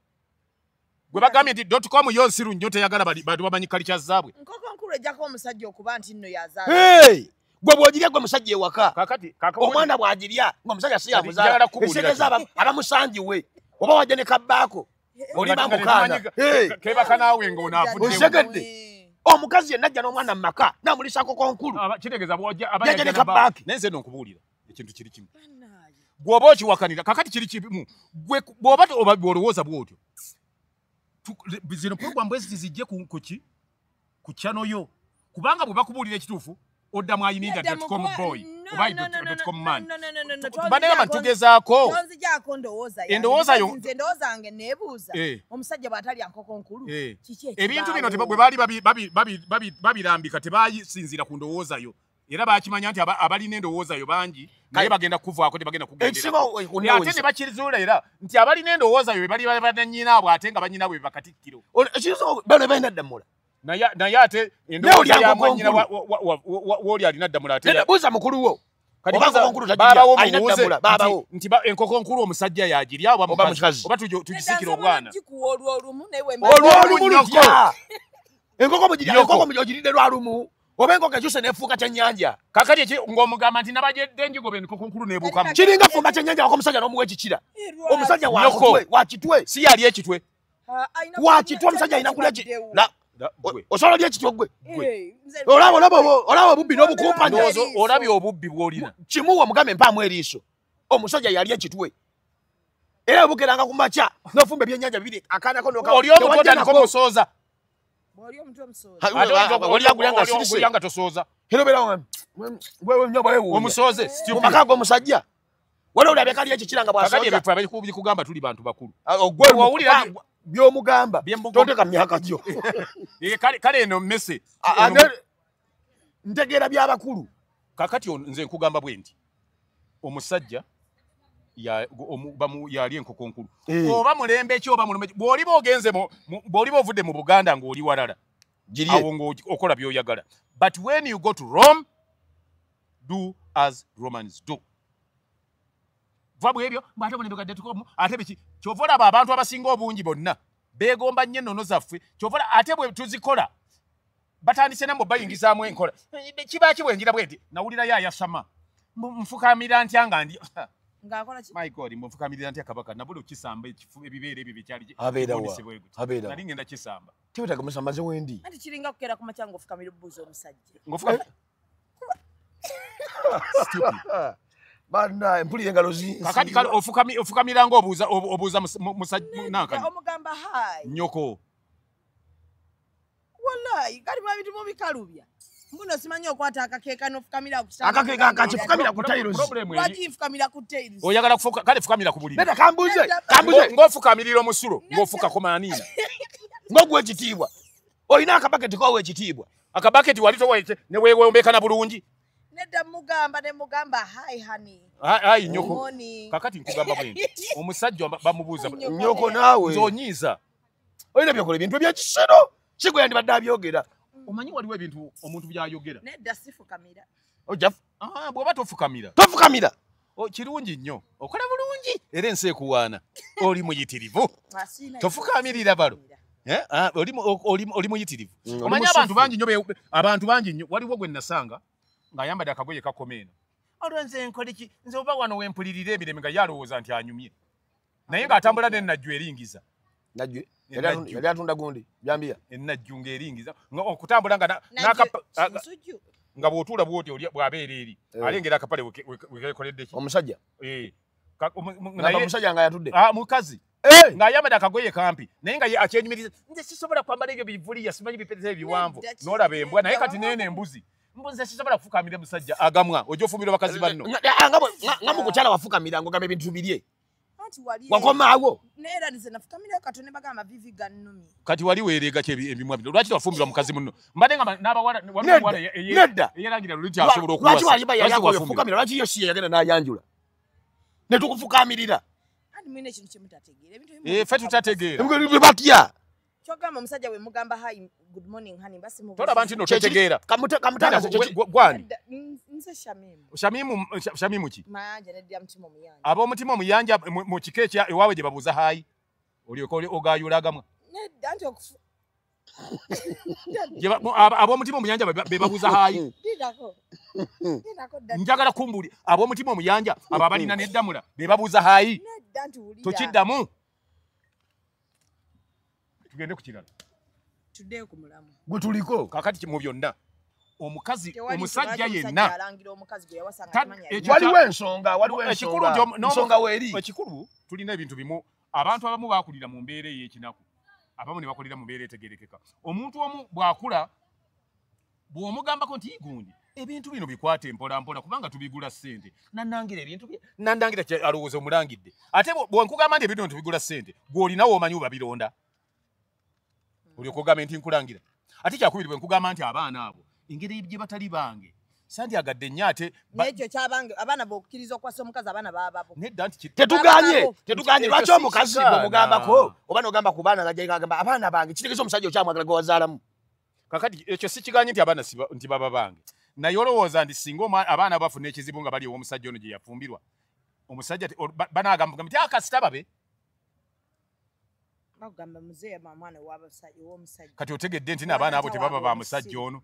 [SPEAKER 5] Gwe bagambye nti dot-com yo nsiru nnyo teyagala bantu bamanyi culture zaabwe.
[SPEAKER 1] Nkoko nkulu ejjako omusajja okuba nti nno yazaala.
[SPEAKER 4] Gwe bw'ogirya gwe musajja ewaka. Omwana bw'agirya ng'omusajja si yamuzaala. Ekitegeeza abamusangiwe oba wajja ne kabbaako. Olima mukaana.
[SPEAKER 5] Kebaka naawe ng'onaavuddewo.
[SPEAKER 4] Otegedde. Omukazi yenna ajja n'omwana mu maka n'amuliisa nkoko nkulu.
[SPEAKER 5] Kitegeeza bw'ojja
[SPEAKER 4] aba ne kabbaake.
[SPEAKER 5] Naye nze nno nkubuulira ekintu kiri kimu. Bw'oba okiwakanira kakati kiri kimu gwe bw'oba olowooza bw'otyo zino program bwe ziti zijje ku ki ku channel yo kubanga bwe bakubuulira ekituufu oddamu ayininda.com boy oba .com man banayamba tugezaako
[SPEAKER 1] tonzijaako ndowooza yange.
[SPEAKER 5] Endowooza yo
[SPEAKER 1] nze endowooza yange neebuuza omusajja bw'atalya nkoko nkulu kiki ekibaawo?
[SPEAKER 5] Ebintu bino bwe baali babirambika tebasinziira ku ndowooza yo era bakimanya nti abalina endowooza yo bangi naye bagenda kuvaako tebagenda kugendera ate ne bakizuula era nti abalina endowooza yo be bali bannyinaabwe ate nga bannyinaabwe be bakatikkiro
[SPEAKER 4] bano balina ddamula
[SPEAKER 5] naye ate endowooza ya mwannyina w'oli alina ddamula ate
[SPEAKER 4] buuza mukulu wo
[SPEAKER 5] baabawo mubuuze nti enkoko nkulu omusajja yagirya oba mukazi oba tugisikire obwana
[SPEAKER 4] olw'olumu lutya enkoko ogiridde lwalumu oba enkoko ekyuse n'efuuka kyennyanja
[SPEAKER 5] kakati eki ng'omugamba nti nabajedde njigoba enkoko nkulu n'ebuukamu
[SPEAKER 4] kiringa fumba kyennyanja wako omusajja n'omuwa ekikira omusajja wakitwe
[SPEAKER 5] si yali ekitwe
[SPEAKER 4] wakitwe omusajja alina kulya osobola olya ekitwe gwe olaba obubbi n'obukumpanya
[SPEAKER 5] olabye obubbi bw'olina
[SPEAKER 4] kimuwa omugambe mpaamu eriiso omusajja yali ekitwe era obukeranga ku makya n'ofumba ebyennyanja bibiri akaanako
[SPEAKER 5] oli omutwe otandika omusooza
[SPEAKER 4] olyagulya
[SPEAKER 5] tosooza
[SPEAKER 4] omusooze mu maka g'omusajja waliwo olabye kali ekikira nga bw'asooza
[SPEAKER 5] kakati ebyo bikugamba tuli bantu bakulu
[SPEAKER 4] wawulira by'omugamba toteeka mu myaka gyo
[SPEAKER 5] kale eno mmese
[SPEAKER 4] ntegeera by'abakulu
[SPEAKER 5] kakati nze nkugamba bwe nti omusajja yali enkoko nkulu oba mulembe ki oba mulembe bw'oliba ogenze bw'oliba ovudde mu Buganda ng'oli walala awo ng'okola by'oyagala but when you go to Rome do as Romans do va bw'ebyo ate mulembe gadde tukomu ate biki kyova olaba abantu abasinga obungi bonna beegomba nnyo ennono zaffe kyova ate bwe tuzikola batandise nambo bayingizaamu enkola kiba ki bwenjira bwe nti nawulirayo ayasama nfukamira ntya nga ndi My God, mfukamirira ntya kabaka nabuli okisamba ebibeere ebyo bikyali
[SPEAKER 4] abeera
[SPEAKER 5] nali ngenda kisamba
[SPEAKER 4] tebetaaga musamba nze wendi
[SPEAKER 1] anti kiringa kukeera ku makya ng'ofukamira obubuuza omusajja
[SPEAKER 5] ng'ofukamira
[SPEAKER 4] banna mpulira engalo
[SPEAKER 5] kakati kale ofukamira ng'obuuza obuuza musajja nankani
[SPEAKER 1] omugamba hi
[SPEAKER 5] nnyoko
[SPEAKER 1] wallahi kali mu bintu mubikalubya mbuno simanyi okwata akakeeka n'ofukamira ku kitanda
[SPEAKER 4] akakeeka akakifukamira ku tiles
[SPEAKER 1] lwaki nfukamira ku tiles
[SPEAKER 5] oyagala kufuka kale fukamira ku buliri
[SPEAKER 4] neda kambuze kambuze
[SPEAKER 5] ng'ofukamirira omusulo ng'ofukako maaniina
[SPEAKER 4] ng'oguwa ekitiibwa olina akabaketi k'owa ekitiibwa
[SPEAKER 5] akabaketi wali towa ne weewombekana bulungi
[SPEAKER 1] nedda mugamba ne mugamba hi honey
[SPEAKER 5] hi nnyoko kakati nkugamba bwe nti omusajja bamubuuza
[SPEAKER 4] nnyoko naawe
[SPEAKER 5] nze onyiiza
[SPEAKER 4] olina byokola ebintu ebyekisero si gwe yandibadde abyogera
[SPEAKER 5] omanyi waliwo ebintu omuntu by'ayogera
[SPEAKER 1] nedda sifukamira
[SPEAKER 4] ojja
[SPEAKER 5] bw'oba tofukamira
[SPEAKER 4] tofukamira
[SPEAKER 5] kirungi nnyo okola bulungi era ensi ekuwaana oli muyitirivu tofukamirira balo oli muyitirivu omanyi abantu bangi nnyo abantu bangi nnyo waliwo gwe nasanga ng'ayambadde akagoye kakoma eno olwo nze nkole ki nze oba wano wempulirira emirembe nga ye alowooza nti anyumye naye ng'atambula n'ennajju eringiza
[SPEAKER 4] najju yali atunda gundi byambiya
[SPEAKER 5] ennajju ng'eringiza okutambula nga Nga bw'otuula bw'oti oli bw'abeera eri. Alengera akapale wekekoledde ki?
[SPEAKER 4] Omusajja. Omusajja nga yatudde.
[SPEAKER 5] Mukazi. Ng'ayambadde akagoye kampi naye nga ye akyenyumiriza nze sisobola kwambala ebyo bivuliya simanyi bipeteza ebiwanvu n'olaba embwa naye kati neeno embuzi mbuzi sisobola kufukamira musajja agamwa ojja ofumbirwa bakazi banno
[SPEAKER 4] nga mu kukyala wafukamira ng'ogamba ebintu birye wakomaawo
[SPEAKER 5] kati wali weereega ki ebimwa bino lwaki wafumbirwa mukazi munno mbadde nga n'abawala waliwo eyerangira luli nti asobola okuwasa
[SPEAKER 4] lwaki wafukamira lwaki yo si ye yagenda n'ayanjula ne tukufukamirira.
[SPEAKER 5] Ffe tutategeera.
[SPEAKER 4] Batya.
[SPEAKER 1] Kyogamba omusajja we mugamba hi good morning honey basi mu.
[SPEAKER 5] Tolaba nti no totegeera.
[SPEAKER 4] Kamutanga
[SPEAKER 5] gwani.
[SPEAKER 1] Nze Shamimu.
[SPEAKER 5] Shamimu ki?
[SPEAKER 1] Mayanja nedda mutima omuyanja.
[SPEAKER 5] Ab'omutima omuyanja mu kika ekya ewaabwe gye babuuza hi. Olyoka ogayula agamwa.
[SPEAKER 1] Nedda nti okufu.
[SPEAKER 5] Ab'omutima omuyanja be babuuza hi. Njagala kumbuli ab'omutima omuyanja abo abalina n'eddamula be babuuza hi. Tokiddamu. Tugende ku kirala.
[SPEAKER 1] Tuddeyo ku mulamu.
[SPEAKER 4] Gwe tuliko.
[SPEAKER 5] Kaakati mu byonna omukazi omusajja yenna
[SPEAKER 4] waliwo ensonga ensonga weeri.
[SPEAKER 5] Ekikulu tulina ebintu bimu abantu abamu baakulira mu mbeera ey'ekinaku abamu ne bakulira mu mbeera etegeerekeka. Omuntu omu bw'akula bw'omugambako nti gundi ebintu bino bikwate mpola mpola kubanga tubigula ssente nannangira ebintu nannangira alowooza omulangidde ate bwe nkugamba nti ebintu tubigula ssente gw'olinawo omanyi obabironda olyoka ogambe nti nkulangira ate kyakubiri bwe nkugamba nti abaana abo engeri gye batali bange sandyagadde nnyo ate
[SPEAKER 1] n'ekyo kyabange abaana b'okukkiriza okuwasa omukazi abaana baababo
[SPEAKER 5] nedda nti
[SPEAKER 4] tetuganye lwaki omukazi bw'omugambako oba n'ogamba ku baana agamba abaana bange kitegeeza omusajja okyamwagala gwe wazaalamu.
[SPEAKER 5] Kakati ekyo sikiganye nti abaana nti baba bange naye olowooza nti singa abaana bafuna ekizibu nga bali ew'omusajja ono gye yafumbirwa omusajja banaagamba nti akasita babe
[SPEAKER 1] bagamba muzeeyi mwana w'omusajja
[SPEAKER 5] kati otegedde nti n'abaana abo tebaba ba musajja ono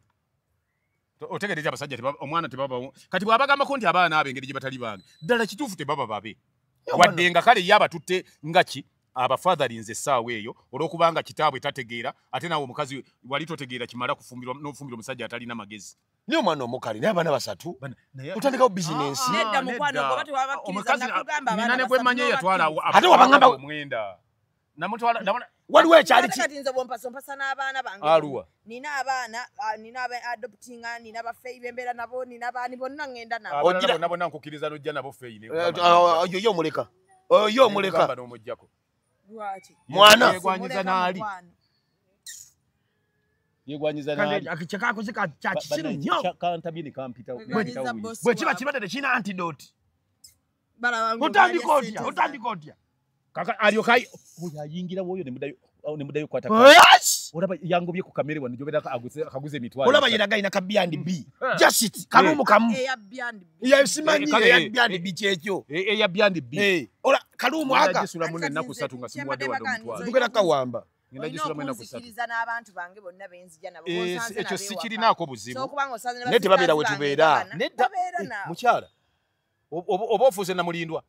[SPEAKER 5] otegedde nti abasajja omwana tebaba kati bw'abagambako nti abaana abo engeri gye batali bange ddala kituufu tebaba babe wadde nga kale ye abatutte nga ki abafatherinze essaawa eyo olw'okubanga kitaabwe tategeera ate naawe omukazi wali totegeera kimala kufumbirwa n'ofumbirwa omusajja atalina magezi.
[SPEAKER 4] Niyo omwana omukali naye abaana basatu otandikawo bizinensi.
[SPEAKER 1] Nedda mukwano gwe oba tewabakkiriza nakugamba abaana
[SPEAKER 5] nina ne gwe mmanyi eyatwala
[SPEAKER 4] ate wabangamba
[SPEAKER 5] omwenda namutwala
[SPEAKER 4] waliwo ekyali
[SPEAKER 1] kati nze bwompasa ompasa n'abaana bange
[SPEAKER 5] aluwa
[SPEAKER 1] nina abaana nina aba adoptinga nina bafeyi bembeera nabo nina baani bonna ngenda nabo
[SPEAKER 5] ogira bonna bonna nkukkiriza n'ojja nabo feyi
[SPEAKER 4] oyo ye omuleka oyo omuleka
[SPEAKER 5] n'omuggyako
[SPEAKER 1] lwaki
[SPEAKER 4] mwana
[SPEAKER 5] yegwanyiza n'ali yegwanyiza n'ali
[SPEAKER 4] kyekakoze kya kisiru nnyo
[SPEAKER 5] kantabye ne kampita
[SPEAKER 4] bwe kiba kibadde tekirina antidote otandika otya
[SPEAKER 5] kaka alyoka oyo ayingira woyo ne mudayo kwata olaba yangobye ku kamere wano gy'obeera akaguze emitwalo
[SPEAKER 4] olaba yeraga alina ka B&B just kalumu kamu
[SPEAKER 1] eya B&B
[SPEAKER 4] yasimanyi eya B&B kyekyo
[SPEAKER 5] eya B&B
[SPEAKER 4] ola kalumu aka
[SPEAKER 5] gisulamu n'ennaku ssatu nga simuwadde wadde omutwalo
[SPEAKER 4] tugenda kawamba
[SPEAKER 5] ngenda gisulamu ennaku ssatu
[SPEAKER 1] okunzikiriza n'abantu bange bonna benzija nabo bonsanze
[SPEAKER 5] ekyo sikirinaako buzibu
[SPEAKER 4] naye tebabeera we tubeera
[SPEAKER 5] nedda mukyala oba ofuuse namulindwa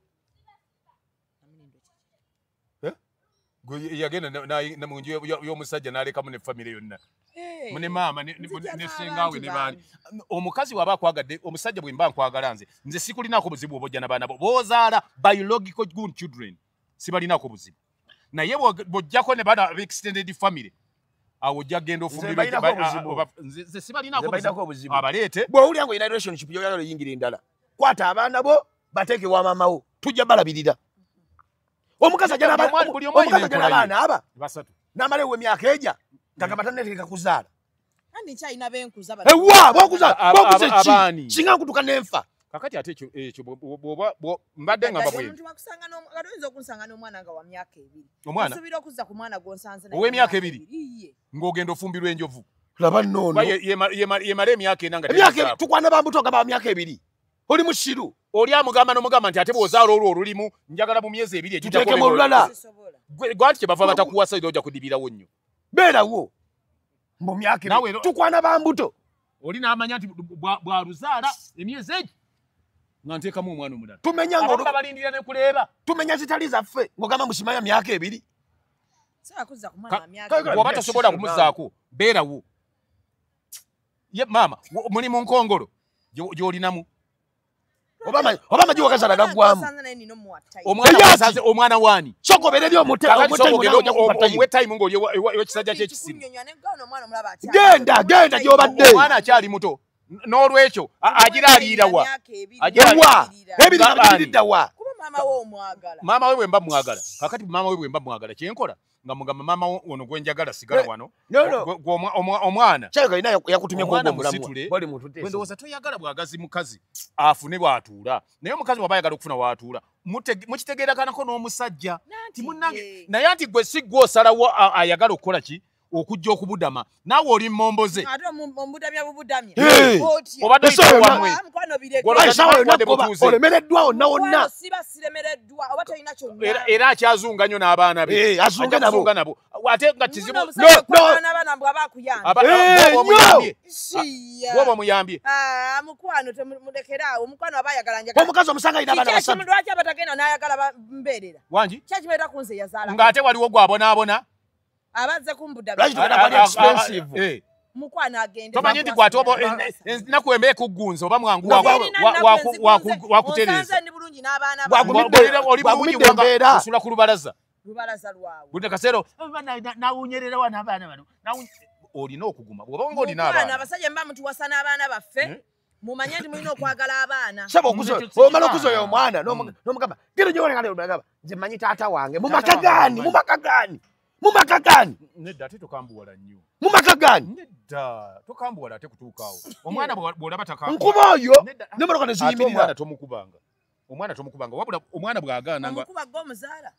[SPEAKER 5] yagenda mu nju y'omusajja n'alekamu ne famire yonna ne maama ne sengaawe ne baani omukazi waba akwagadde omusajja bwe mba nkwagala nze sikulinaako buzibu oba ojja n'abaana bo b'ozaala biological good children sibalinaako buzibu naye bw'ojjako ne baana extended family awo ojja kugenda ofumbirwa nze sibalinaako buzibu abaleete
[SPEAKER 4] bw'owulira ng'olina relationship y'oyagala oyingira endala kwata abaana bo bateeke wa maama wo tujja balabirira. Omukazi ajja n'abaana aba n'amala ewa emyaka ejja ng'agamba tanneetegeka kuzaala. Ewa b'okuza ki singa nkutuka n'enfa.
[SPEAKER 5] Kakati ate ekyo bw'oba mbadde ngamba bwe
[SPEAKER 1] omuntu wakusanga kati oyinza okunsanga n'omwana nga wa myaka ebiri
[SPEAKER 5] omwana
[SPEAKER 1] osuubira okuzza ku mwana gw'onsanze
[SPEAKER 5] ow'emyaka ebiri ng'ogenda ofumbirwa enjovu
[SPEAKER 4] laba nnono
[SPEAKER 5] yemala emyaka ena nga
[SPEAKER 4] emyaka tukwana bambuto nga ba myaka ebiri oli musiru
[SPEAKER 5] oli amugamba n'omugamba nti ate bw'ozaala olwo olulimu njagala mu myezi ebiri
[SPEAKER 4] egiteekemu olulala
[SPEAKER 5] gwanti kye bava batakuwasa ojja kudibirawo nnyo
[SPEAKER 4] beerawo mu myaka ebiri tukwana bambuto
[SPEAKER 5] oli n'amanya nti bw'aluzaala emyezi egi nga nteekamu omwana omulala
[SPEAKER 4] tumenya
[SPEAKER 5] nga balindira ne kuleeba
[SPEAKER 4] tumenya zitali zaffe ng'ogamba musimanya myaka ebiri
[SPEAKER 5] bw'oba tosobola kumuzaako beerawo. Ye maama muli mu nkongolo gy'olinamu.
[SPEAKER 4] Oba maji wakazala gagwamu.
[SPEAKER 5] Omwana wasaze omwana wani.
[SPEAKER 4] Soko bereri omute
[SPEAKER 5] omuwe time ng'oli ewekisajja ky'ekisiru.
[SPEAKER 4] Genda genda gy'obadde.
[SPEAKER 5] Omwana akyali muto. N'olwekyo agira aliira wa.
[SPEAKER 4] Agira ebiri biridda wa.
[SPEAKER 1] Kuba maama we omwagala.
[SPEAKER 5] Maama we bwe mba mwagala. Kakati maama we bwe mba mwagala kyenkola nga mugamba maama ono gwe njagala sigala wano. Omwana.
[SPEAKER 4] Kyaleka alina yakutumye ku mulamu. Bali mutute.
[SPEAKER 5] Bwe ndowooza toyagala bwagazi mukazi afune bw'atuula. Naye omukazi bw'aba ayagala okufuna w'atuula mukitegeerakanako n'omusajja. Nti munnange naye anti gwe si gwe osalawo ayagala okukola ki? Okujja okubudama naawe oli mmomboze.
[SPEAKER 1] Ate omubudamya bubudamya.
[SPEAKER 5] Obadde wamwe.
[SPEAKER 4] Olemereddwa wonna wonna.
[SPEAKER 1] Siba siremereddwa oba tolina kyonna.
[SPEAKER 5] Era akyazunga nnyo n'abaana be.
[SPEAKER 4] Azunga
[SPEAKER 5] nabo. Ate nga kizibu.
[SPEAKER 1] N'abaana mbwe aba akuyambye.
[SPEAKER 5] Bw'oba omuyambye.
[SPEAKER 1] Mukwano temulekera awo. Omukwano aba ayagala njagala.
[SPEAKER 4] Omukazi omusanga alina abaana basatu.
[SPEAKER 1] Lwaki abatagenda n'ayagala mbeerera?
[SPEAKER 5] Wangi?
[SPEAKER 1] Ki ekibeera ku nze yazaala?
[SPEAKER 5] Ng'ate waliwo gw'abonaabona.
[SPEAKER 1] Abazze kumbudamya.
[SPEAKER 4] Lwaki tugenda kwali expensive?
[SPEAKER 1] Mukwano agende.
[SPEAKER 5] Tomanyi nti gw'ate oba ennaku emba ekuggunza oba mwangu wakutereeza.
[SPEAKER 1] Osanze ndi bulungi n'abaana bange.
[SPEAKER 5] Oli bulungi wanga osula ku lubalaza.
[SPEAKER 1] Lubalaza lwawe.
[SPEAKER 5] Buli kaseera nawunyerera wano abaana bano. Olina okuguma. Bw'oba ng'olina abaana.
[SPEAKER 1] Abasajja mba mutuwasa n'abaana baffe. Mumanye nti mulina okwagala abaana.
[SPEAKER 4] Sebo omala okuzoya omwana n'omugamba genda gy'oleka n'omugamba nze mmanyi taata wange mu maka gaani mu maka gaani. Mumaka gani?
[SPEAKER 5] Nedda ate tokambuwala nnyo.
[SPEAKER 4] Mumaka gani?
[SPEAKER 5] Nedda tokambuwala ate kutuukaawo. Omwana bw'olaba taka.
[SPEAKER 4] Nkuba oyo n'emmotoka ne ziyimirira.
[SPEAKER 5] Omwana tomukubanga. Omwana tomukubanga wabula omwana bw'agaana nga.
[SPEAKER 1] Omukuba gw'omuzaala.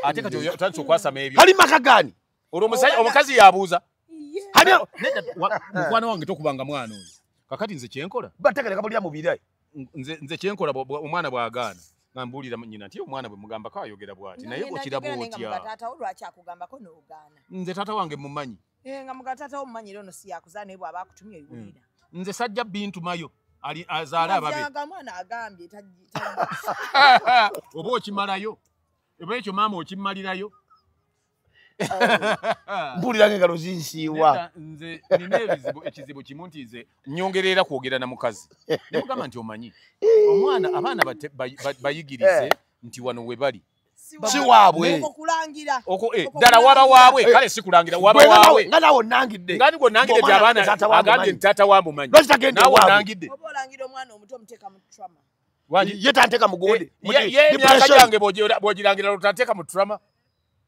[SPEAKER 5] Ate kati otandise okwasama ebyo.
[SPEAKER 4] Ali maka gani?
[SPEAKER 5] Olwo omusajja omukazi yabuuza. Nedda mukwano wange tokubanga mwana oyo. Kakati nze kyenkola.
[SPEAKER 4] Bategereka bulya mubiri.
[SPEAKER 5] Nze kyenkola omwana bw'agaana. Ngambuulira nnyina nti omwana bwe mugambako ayogera bw'ati naye okiraba otya.
[SPEAKER 1] Taata wo lwaki akugambako n'ogaana?
[SPEAKER 5] Nze taata wange mumanyi.
[SPEAKER 1] Nga muga taata wo mumanyi era ono si yakuzaala naye bw'aba akutumye oyiwulira.
[SPEAKER 5] Nze sajja bintumayo ali azaala ababe.
[SPEAKER 1] Omwana agambye
[SPEAKER 5] oba okimalayo oba ekyo maama okimmalirayo.
[SPEAKER 4] Mpulira ng'engalo zinsiiwa.
[SPEAKER 5] Nze nina ebizibu ekizibu kimu nti nze nnyongerera kwogera na mukazi. Ne mugamba nti omanyi omwana abaana bayigirize nti wano we bali.
[SPEAKER 4] Si waabwe.
[SPEAKER 1] Okulangira.
[SPEAKER 5] Ddala waba waabwe kale si kulangira waba waabwe.
[SPEAKER 4] Nga naawe onnangidde.
[SPEAKER 5] Nga nigwe onnangidde nti abaana agambye nti taata wa mumanyi.
[SPEAKER 4] Lwaki tagenda
[SPEAKER 5] Naawe
[SPEAKER 4] ewaabwe?
[SPEAKER 5] onnangidde.
[SPEAKER 1] Oba olangira omwana omuto omuteeka mu trauma.
[SPEAKER 4] Ye tanteeka mu gundi.
[SPEAKER 5] Ye emyaka gyange bw'ogirangira lwotanteeka mu trauma.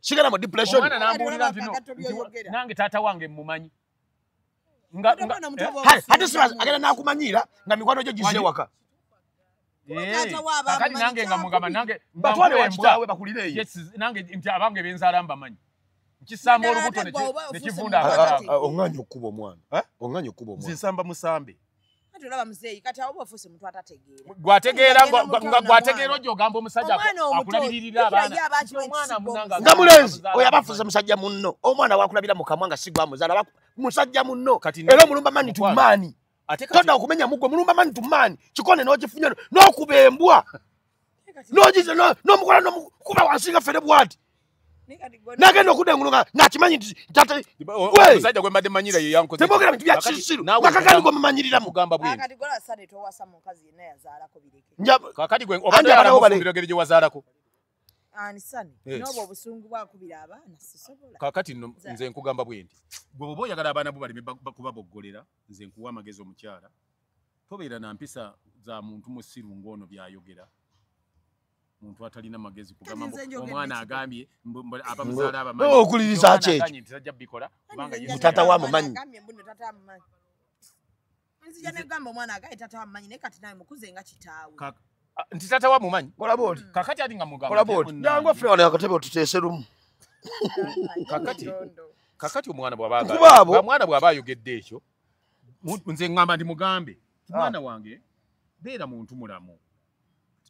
[SPEAKER 4] Sigala mu depression.
[SPEAKER 5] Omwana n'ambuulira nti no nange taata wange mmumanyi.
[SPEAKER 4] Ate si agenda n'akumanyiira nga mikwano gye gizze waka.
[SPEAKER 5] Kakati nange nga mugamba nange
[SPEAKER 4] batwale wa kitaawe bakulire eyo.
[SPEAKER 5] Nange nti abange benzaala mbamanyi. Nkisamba olubuto ne kivunda akataago.
[SPEAKER 4] Oŋŋaanye okkuba omwana. Oŋŋaanye okkuba omwana.
[SPEAKER 5] Nze nsamba musambe.
[SPEAKER 1] Ate olaba muzeeyi kati awo oba ofuuse muntu atategeera.
[SPEAKER 5] Gwategeera ojja ogamba omusajja akulabiririra abaana.
[SPEAKER 4] Nga mulenzi oyo aba afuuse musajja munno. Omwana wakulabira mu kamwa nga si gwamuzaala musajja munno. Era omulumba mani to mani. Todda okumenya muggo mulumba mani to mani. Kikone n'okifunye n'okuba embwa. N'ogize n'omukola n'omukuba wansi nga ffere bw'ati. Nagenda okudda engulu ng'akimanyi nti taata
[SPEAKER 5] omusajja gwe mbadde mmanyira ye yankoze.
[SPEAKER 4] Temwogera bintu bya kisiru. Maka gani gwe mumanyiriramu?
[SPEAKER 5] Mugamba bwenti.
[SPEAKER 1] Kakati gwe Sande towasa mukazi yenna yazaalako bireke.
[SPEAKER 5] Kakati gwe obadde oyagala mufumbira engeri gye wazaalako.
[SPEAKER 1] Ani Sande n'obwo obusungu bwakubira abaana sisobola.
[SPEAKER 5] Kakati nno nze nkugamba bwenti. Gwe bw'oba oyagala abaana bo baleme kubaboggolera nze nkuwa amagezi omukyala. Tobeera na mpisa za muntu musiru ng'ono by'ayogera. Muntu atalina magezi kugamba omwana agambye abamuzaala abamanyi.
[SPEAKER 4] Okuliriza ki ekyo?
[SPEAKER 5] Nti tajja bikola kubanga ye
[SPEAKER 4] taata wa mumanyi.
[SPEAKER 1] Nzija negamba omwana agambye taata wa mumanyi naye kati nawe mukuze nga kitaawe.
[SPEAKER 5] Nti taata wa mumanyi.
[SPEAKER 4] Kola bw'oti.
[SPEAKER 5] Kakati ati nga mugamba.
[SPEAKER 4] Kola bw'oti. Jangu affe wano akatebe otuteese lumu.
[SPEAKER 5] Kakati omwana bw'aba omwana bw'aba ayogedde ekyo nze ŋŋamba nti mugambe mwana wange beera muntu mulamu.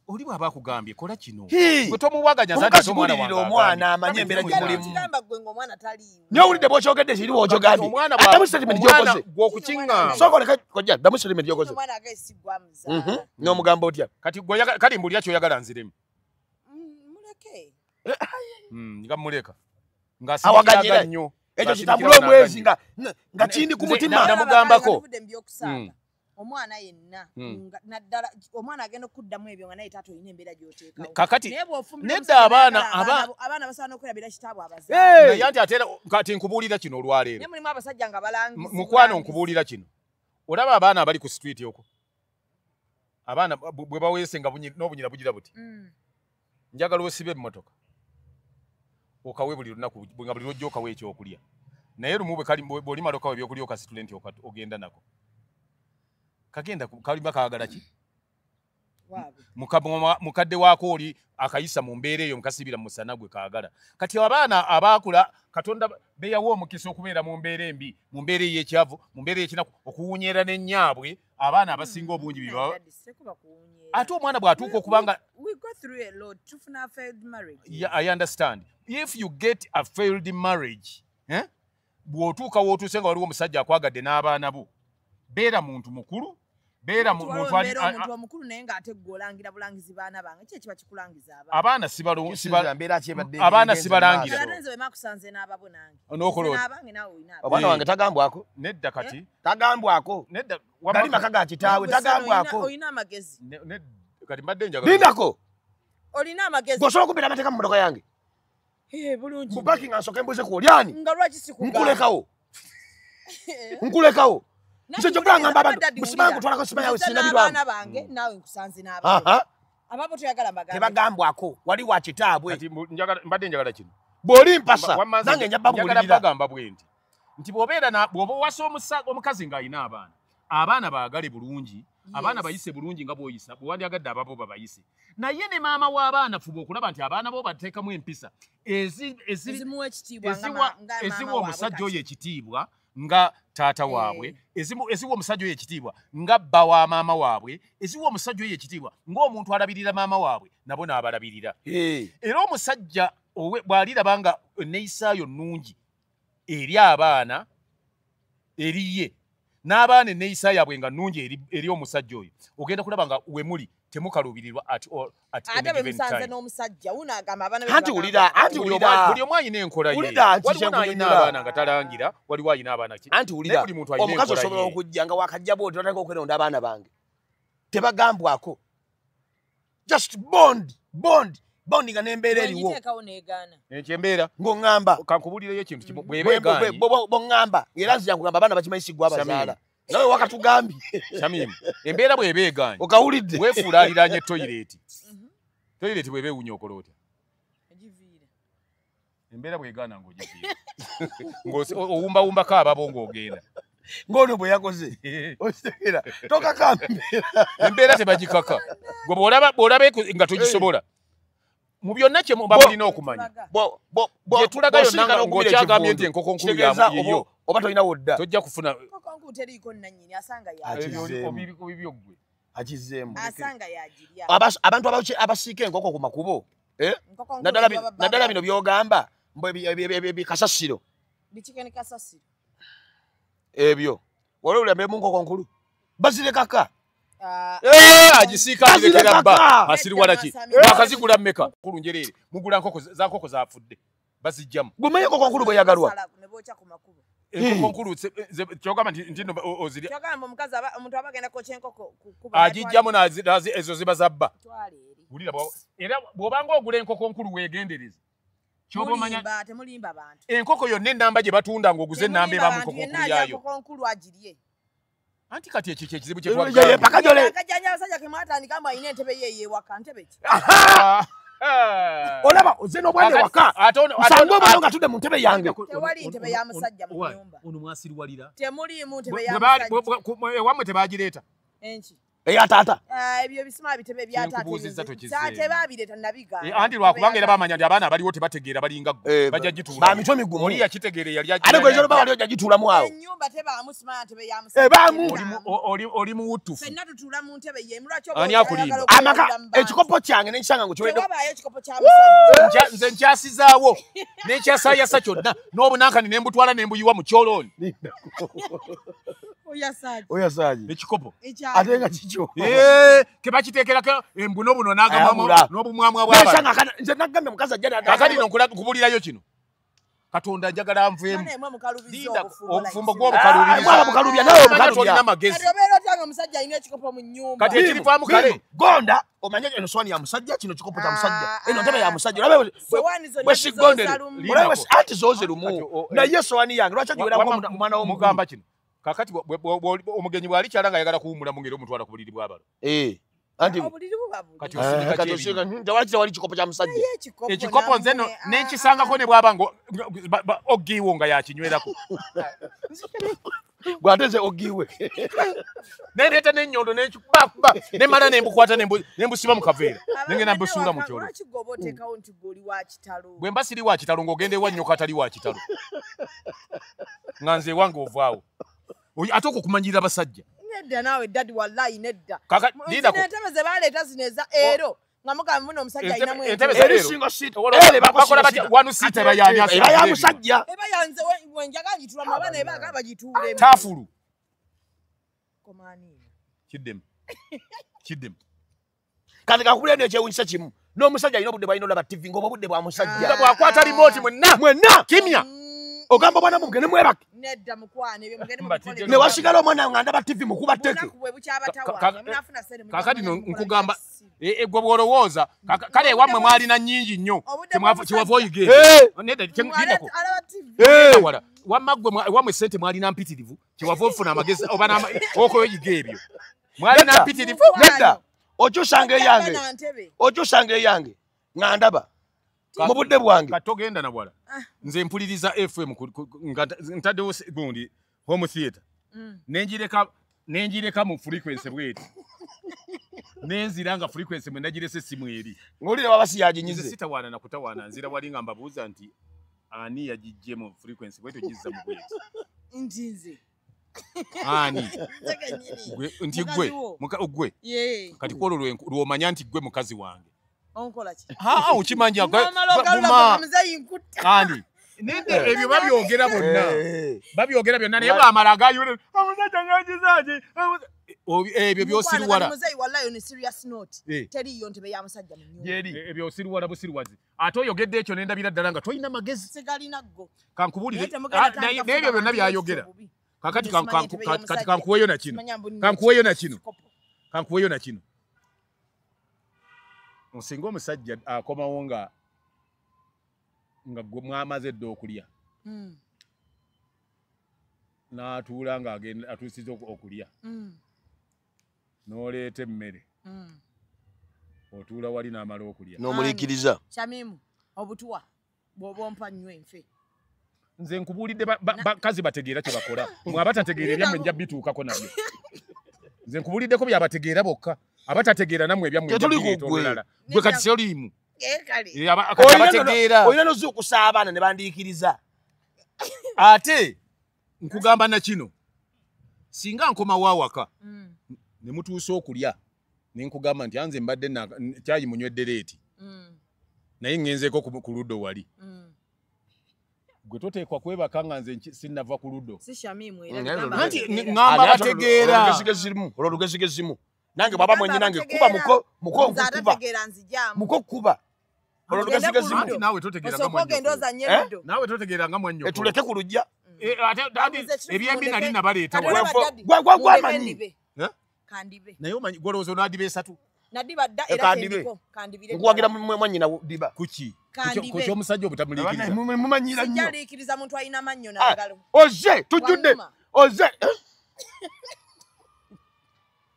[SPEAKER 5] Oli bw'aba akugambye kola kino. Gwe tomuwaganya
[SPEAKER 4] omukazi bulirira omwana amanye embeera gye mulimu.
[SPEAKER 1] Kigamba gwe ng'omwana taliiwo.
[SPEAKER 4] Naye owulidde bw'okyogedde kiri bw'okyogambye. Addamu statement gy'okoze.
[SPEAKER 5] Gwe okukiŋŋamba.
[SPEAKER 4] Sooka oleke kojja addamu statement gy'okoze.
[SPEAKER 1] Omwana agambye si gwe amuzaala.
[SPEAKER 4] N'omugamba otya?
[SPEAKER 5] Kati gwe kati mbuulira ky'oyagala nziremu.
[SPEAKER 1] Muleke.
[SPEAKER 5] Nga muleka. Nga sikiyaga nnyo.
[SPEAKER 4] Ekyo kitambula omwezi nga kindi ku mutima.
[SPEAKER 5] Namugambako.
[SPEAKER 1] Omwana yenna naddala omwana agenda okuddamu ebyo nga naye taata olina embeera gy'oteekawo.
[SPEAKER 5] Kakati nedda abaana
[SPEAKER 1] abaana basaana okulabira kitaabwe abazaala.
[SPEAKER 5] Naye anti ate era kati nkubuulira kino olwaleero.
[SPEAKER 1] Naye mulimu abasajja nga balangiza.
[SPEAKER 5] Mukwano nkubuulira kino. Olaba abaana abali ku street okwo. Abaana bwe baweese nga n'obunyira bugira buti. Njagala osibe emmotoka. Okawe buli lunaku nga buli lw'ojja okawe ekyokulya. Naye lumu bwe kali bw'olimala okawa ebyokulya okasitule nti ogenda nako. Kagenda kalimba kaagala ki? Mukadde waako oli akayisa mu mbeera eyo mukasibira mu musana gwe kaagala. Kati abaana abaakula Katonda beyawa omukisa okubeera mu mbeera embi, mu mbeera ey'ekyavu, mu mbeera ey'ekinaku, okuwunyeera n'ennyaabwe, abaana abasinga obungi biba. Ate omwana bw'atuuka okubanga
[SPEAKER 1] we go through a lot, tufuna failed marriage.
[SPEAKER 5] Yeah, I understand. If you get a failed marriage, bw'otuuka w'otuuse nga waliwo omusajja akwagadde n'abaana bo, beera muntu mukulu, beera muntu ali
[SPEAKER 1] omuntu omukulu naye ng'ate ggwe olangira bulangizi baana bange. Ki ekiba kikulangiza abaana?
[SPEAKER 5] Abaana abaana sibalangira.
[SPEAKER 1] Ate nze bwe makusanze n'ababo nange. N'abange naawe olina abaana.
[SPEAKER 4] Omwana wange tagambwako.
[SPEAKER 5] Nedda kati.
[SPEAKER 4] Tagambwako.
[SPEAKER 5] Nedda.
[SPEAKER 4] Gali maka ga kitaawe tagambwako.
[SPEAKER 1] Olina amagezi.
[SPEAKER 5] Kati mbadde njagala.
[SPEAKER 4] Lindako.
[SPEAKER 1] Olina amagezi.
[SPEAKER 4] Gwe osobola okubeera amateeka mu mmotoka yange.
[SPEAKER 1] Bulungi.
[SPEAKER 4] Mu parking nsooke mbuuze ku oli ani?
[SPEAKER 1] Nga lwaki sikugaana?
[SPEAKER 4] Nkulekawo. Nkulekawo. Nze kyokka ngamba abantu musimangu twalako simanyawo sina birwamu.
[SPEAKER 1] N'abaana bange naawe nkusanze n'abaana. Ababo toyagala mbagambe.
[SPEAKER 4] Tebagambwako wali wa kitaabwe.
[SPEAKER 5] Kati mbadde njagala kino.
[SPEAKER 4] Bw'oli mpasa nange nja babuulirira.
[SPEAKER 5] Njagala bagamba bwe nti. Nti bw'obeera bw'oba owasa omukazi ng'alina abaana, abaana baagale bulungi, abaana bayise bulungi nga bw'oyisa, bwe wandyagadde ababo babayise. Naye ne maama w'abaana fuba okulaba nti abaana bo bateekamu empisa
[SPEAKER 1] ezimuwa ekitiibwa
[SPEAKER 5] eziwa omusajja oyo ekitiibwa nga taata waabwe, eziwa omusajja oyo ekitiibwa nga bba wa maama waabwe, eziwa omusajja oyo ekitiibwa ng'omuntu alabirira maama waabwe nabo n'abalabirira. Era omusajja bw'aliraba nga enneeyisaayo nnungi eri abaana eri ye n'abaana enneeyisa yaabwe nga nnungi eri omusajja oyo, ogenda kulaba nga we muli temukaluubirirwa at all at any given time.
[SPEAKER 4] Anti wulira, anti wulira.
[SPEAKER 5] Buli omu alina enkola ye. Waliwo n'alina abaana nga talangira, waliwo alina abaana ki.
[SPEAKER 4] Anti wulira, omukazi osobola okujja nga wakajja bw'oti otandika okweronda abaana bange. Tebagambwako. Just bond, bond, bond nga n'embeera eriwo.
[SPEAKER 5] Ekyo embeera.
[SPEAKER 4] Ng'oŋŋamba.
[SPEAKER 5] Kankubuulireyo ekintu kimu, bw'eba egaanye.
[SPEAKER 4] Bw'oŋŋamba, era nzija nkugamba abaana bakimanyi si ggwe abazaala. Nawe wakatugambye.
[SPEAKER 5] Shamim, embeera bw'eba egaanye.
[SPEAKER 4] Okawulidde.
[SPEAKER 5] Weefuula aliraanye toyireeti. Toyireeti bw'eba ewunya okola otya?
[SPEAKER 1] Ogiviira.
[SPEAKER 5] Embeera bw'egaana ng'ogiviira. Ng'owumbawumbako ababo ng'ogenda.
[SPEAKER 4] Ng'ono bwe yakoze. Okitegeera. Tokaka mbeera.
[SPEAKER 5] Embeera tebagikaka. Gwe bw'olaba nga togisobola. Mu byonna kye muba mulina okumanya. Gye tulaga yonna ng'okyagambye nti enkoko nkulu yiyo.
[SPEAKER 4] Oba tolina wodda.
[SPEAKER 5] Tojja kufuna.
[SPEAKER 1] Enkoko nkulu teriiko nnannyini, asanga
[SPEAKER 5] yaagirya.
[SPEAKER 4] Akizeemu.
[SPEAKER 1] Asanga yaagirya.
[SPEAKER 4] Abantu abasiika enkoko ku makubo. Naddala bino by'ogamba bikasasiro.
[SPEAKER 1] Bikikeni kasasiro.
[SPEAKER 4] Ebyo. Waliwo oluyambe mu nkoko nkulu. Bazirekaka.
[SPEAKER 5] Agisiika azirekera bba. Asiriwala ki? Bakazigula mmeka? Nkulu njereere. Mugula nkoko za nkoko zaafudde. Bazijjamu.
[SPEAKER 4] Gwe enkoko nkulu bwe yagalwa.
[SPEAKER 1] Ne bookya ku makubo.
[SPEAKER 5] Enkoko nkulu kyogamba nti nno ozirya.
[SPEAKER 1] Kyogamba omukazi omuntu aba agenda kwokya enkoko
[SPEAKER 5] agijjamu ezo ziba za bba. Wulira era bw'obanga ogula enkoko nkulu weegendereze. Ky'oba omanya
[SPEAKER 1] temulimba bantu.
[SPEAKER 5] Enkoko yonna ennamba gye batunda ng'oguze ennamba ebamu enkoko nkulu yaayo.
[SPEAKER 1] Enkoko nkulu agirye.
[SPEAKER 5] Anti kati ekyo kye kizibu kye twagambye.
[SPEAKER 1] Akajanja abasajja ke mwatandika mbu alina entebe ye ey'ewaka, ntebe ki?
[SPEAKER 4] Olaba ozze n'obwana ewaka. Osange omwana ng'atudde mu ntebe yange.
[SPEAKER 1] Tewali ntebe ya musajja mu nnyumba.
[SPEAKER 5] Ono mwasiriwalira.
[SPEAKER 1] Temuliimu ntebe ya musajja.
[SPEAKER 5] Ewammwe tebagireeta.
[SPEAKER 1] Enki?
[SPEAKER 4] Eya taata.
[SPEAKER 1] Ebyo bisima bitebe bya taata. Tebabireeta nabigaana.
[SPEAKER 5] Anti lwakubanga era bamanya nti abaana abaliwo tebategeera balinga ggwe. Bajja gituula.
[SPEAKER 4] Ba mitwe migumu.
[SPEAKER 5] Oli yakitegeera yali
[SPEAKER 4] Ate gwe gy'olaba wali ojja gituulamu awo.
[SPEAKER 1] Ennyumba tebaamu simanya ntebe ya musajja.
[SPEAKER 4] Ebaamu.
[SPEAKER 5] Oli muwutufu.
[SPEAKER 1] Ffenna tutuula mu ntebe y'emu. Lwaki
[SPEAKER 5] Ani akulimba?
[SPEAKER 4] Amaka ekikopo kyange ne nkisanga ng'okiwedde.
[SPEAKER 1] Tewabaayo ekikopo kya musajja.
[SPEAKER 5] Nze nkyasizaawo. Ne nkyasayasa kyonna. N'obunankani ne mbutwala ne mbuyiwa mu kyolooni.
[SPEAKER 4] Oyasaaje.
[SPEAKER 5] Ekikopo.
[SPEAKER 4] Ate nga kikyo.
[SPEAKER 5] Kebakiteekerako embuno buno n'agamwamu n'obumwamwa bw'abantu.
[SPEAKER 4] Nze nagambye mukazi ajja
[SPEAKER 5] Kaakati nno nkubuulirayo kino. Katonda njagala nveemu. Obufumbo gw'obukalubiriza.
[SPEAKER 4] Bukalubya nawe obukalubya.
[SPEAKER 1] Kati obeera otya nga omusajja alina ekikopo mu nnyumba.
[SPEAKER 5] Kati ekirivaamu kale.
[SPEAKER 4] Gonda omanye eno sowaani ya musajja, kino kikopo kya musajja. Eno ntebe ya musajja. Olabe bwe sigondere. Olabe anti zooze lumu. Naye sowaani yange lwaki agiwerako omwana w'omugamba
[SPEAKER 5] mugamba kino. Kakati omugenyi bw'alikyala nga ayagala kuwummula mu ngeri omutwala ku buliri bw'abalo.
[SPEAKER 4] Anti
[SPEAKER 1] obuliri buba buli.
[SPEAKER 5] Kati osirika
[SPEAKER 4] tewali wali kikopo kya musajja.
[SPEAKER 5] Ekikopo nze no nenkisangako ne bw'aba ngo ogiwo nga yakinywerako.
[SPEAKER 4] Gwateze ogiwe.
[SPEAKER 5] Nereeta n'ennyondo n'enkikuba ne mala nembukwata nembusiba mu kaveera. Nengenda mbusuula mu kyolo.
[SPEAKER 1] Lwaki gwe oba oteekawo nti gwe oli wa kitalo?
[SPEAKER 5] Bwe mba siri wa kitalo ng'ogenda ewa nnyoko atali wa kitalo. Nga nze ewange ovaawo. Ate okwo kumanyirira abasajja.
[SPEAKER 1] Nedda naawe daddy wallahi nedda. Entebe ze baleeta zino eza ero nga mugamba muno omusajja alinamu
[SPEAKER 5] entebe bakola batya one seat eba ya
[SPEAKER 4] musajja.
[SPEAKER 1] Eba yanze wenjaga ngitulamu abaana ebaagala bagituulemu.
[SPEAKER 5] Taafulu.
[SPEAKER 1] Komaani.
[SPEAKER 5] Kiddemu. Kiddemu.
[SPEAKER 4] Kati kakubulira n'ekyewuunyisa kimu. N'omusajja alina obudde bw'alina olaba TV ng'obwo budde bwa musajja.
[SPEAKER 5] Bw'akwata remote mwenna.
[SPEAKER 4] Mwenna.
[SPEAKER 5] Kimya.
[SPEAKER 4] Ogamba bwana mugende mwebake.
[SPEAKER 1] Nedda mukwane ebyo mugende mubikole.
[SPEAKER 4] Ne wasigala omwana nga ndaba TV mukuba tteke.
[SPEAKER 1] Bunaku bwe bukyabatawaanya munafuna ssente.
[SPEAKER 5] Kakati no nkugamba gwe bw'olowooza kale ewammwe mwalina nnyingi nnyo kyewava oyige. Nedda lindako. Wala wamma ggwe ewammwe ssente mwalina mpitirivu kyewava ofuna amagezi oba okoyiga ebyo. Mwalina mpitirivu.
[SPEAKER 4] Nedda okyusanga eyange. Okyusanga eyange nga ndaba. Mu budde bwange.
[SPEAKER 5] Katogenda na bwala. Nze mpuliriza FM nga ntaddewo gundi home theater. Nenjireka mu frequency bweti. Nenzira nga frequency mwe nagirese simu eri.
[SPEAKER 4] Ngolire baba si yaginyize.
[SPEAKER 5] Nze sitawaana na kutawaana nzira wali nga mbabuuza nti ani yagijje mu frequency bweti ogizza mu bweti.
[SPEAKER 1] Nti nze.
[SPEAKER 5] Ani? Nti gwe. Gwe. Kati kwolwo lw'omanya nti gwe mukazi wange.
[SPEAKER 1] Onkola ki?
[SPEAKER 5] Ha ukimanja
[SPEAKER 1] guma.
[SPEAKER 5] Ani? Nende ebyo babyogera bonna. Babyogera byonna naye bamala agayo. Omusajja yagizaje. Ebyo byosiriwala.
[SPEAKER 1] Muzeyi wallahi on a serious note. Teriyo ntebe ya musajja mu nyumba.
[SPEAKER 5] Ebyo osiriwala busiriwazi. Ate oyogedde ekyo nendabira ddala nga toyina magezi.
[SPEAKER 1] Sigalina ggo.
[SPEAKER 5] Kankubulire. Naye ebyo byonna byayogera. Kakati kankuweyo na kino. Kankuweyo na kino. Kankuweyo na kino. Singa omusajja akomawo nga mwamaze dda okulya n'atuula nga atuusiza okulya n'oleeta emmere otuula wali n'amala okulya
[SPEAKER 4] n'omuliikiriza.
[SPEAKER 1] Shamimu obutuwa bw'oba ompa nnyo enfe.
[SPEAKER 5] Nze nkubuulidde bakazi bategeera kye bakola mwe abatategeera ebyammwe nja bituukako nabyo. Nze nkubuuliddeko byabategeera bokka. Abatategeera nammwe ebyammwe olulala. Gwe kati soliimu. Abategeera.
[SPEAKER 4] Olina n'ozuukusa abaana ne bandiikiriza.
[SPEAKER 5] Ate nkugamba na kino. Singa nkomawo awaka ne mutuusa okulya ne nkugamba nti anze mbadde kyayi munywedde leeti. Naye ngenzeeko ku luddo wali. Gwe toteekwa kwebaka nga nze sinnava ku luddo.
[SPEAKER 1] Si Shamimu era.
[SPEAKER 5] Anti ŋŋamba bategeera.
[SPEAKER 4] Olwo lugezigezimu. Nange baba mwenye nange kuba muko muko nkukuba. Muko kuba. Olwo lugezigezimu.
[SPEAKER 5] Naawe totegeera nga mwannyoko. Naawe totegeera nga mwannyoko.
[SPEAKER 4] Tuleke ku lujja.
[SPEAKER 5] Ate ebyembi nali nabaleeta.
[SPEAKER 4] Gwa gwamanyi.
[SPEAKER 1] Kandibe.
[SPEAKER 5] Naye omanyi gw'olowooza onaadiba esatu.
[SPEAKER 1] Nadiba dda era kendiko. Kandibire.
[SPEAKER 4] Nkuwagira mwannyina diba.
[SPEAKER 5] Kuki? Ku ky'omusajja obutamuliikiriza.
[SPEAKER 4] Mumanyira nnyo.
[SPEAKER 1] Sijaliikiriza muntu alina mannyo n'angalo.
[SPEAKER 4] Oze tujjudde. Oze.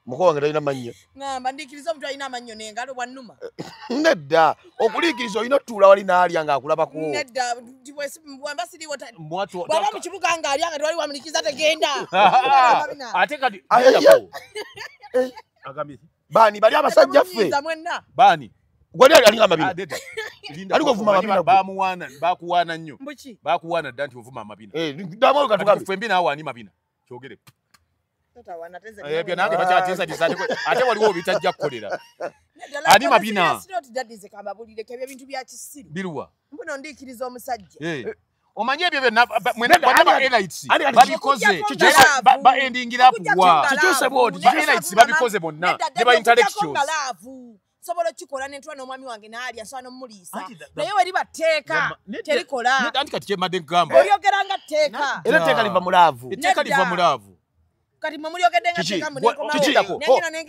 [SPEAKER 4] Muko wange talina mannyo.
[SPEAKER 1] Ngamba ndiikiriza omuntu alina amannyo n'engalo bwannuma.
[SPEAKER 4] Nedda okuliikiriza olina otuula wali n'alya ng'akulabako.
[SPEAKER 1] Nedda bwemba siriiwo bw'aba mu kibuga ng'alya nga tewali wamuliikiriza tegenda.
[SPEAKER 5] Ate kati agambye ki?
[SPEAKER 4] Baani bali abasajja ffe.
[SPEAKER 5] Baani?
[SPEAKER 4] Gwali alinga amabina. Aliko ovuma amabina.
[SPEAKER 5] Bamuwaana bakuwaana nnyo. Bakuwaana dda nti ovuma amabina.
[SPEAKER 4] Ddamu katugambe.
[SPEAKER 5] Ffe mbi naawe ani mabina? Kyogere. Ebyo nange bakyateesatiisa ate waliwo bitajja kukolera. Ani mabina? Biruwa.
[SPEAKER 1] Mbuno ndiikiriza omusajja.
[SPEAKER 5] Omanye ebyo byonna mwena ba elites babikoze ba endingira up wa.
[SPEAKER 4] Kikyuse bw'oti.
[SPEAKER 5] Ba elites babikoze bonna ne ba intellectuals.
[SPEAKER 1] Sobola okikola ne ntula n'omwami wange n'alya nsobola n'omuliisa. Naye we liba tteeka terikola.
[SPEAKER 5] Anti kati kye mbadde nkugamba.
[SPEAKER 1] Olyogera nga tteeka.
[SPEAKER 4] Era etteeka liva mu laavu.
[SPEAKER 5] Etteeka liva mu laavu.
[SPEAKER 1] Kati mwe mulyogedde nga tteeka munekomawo.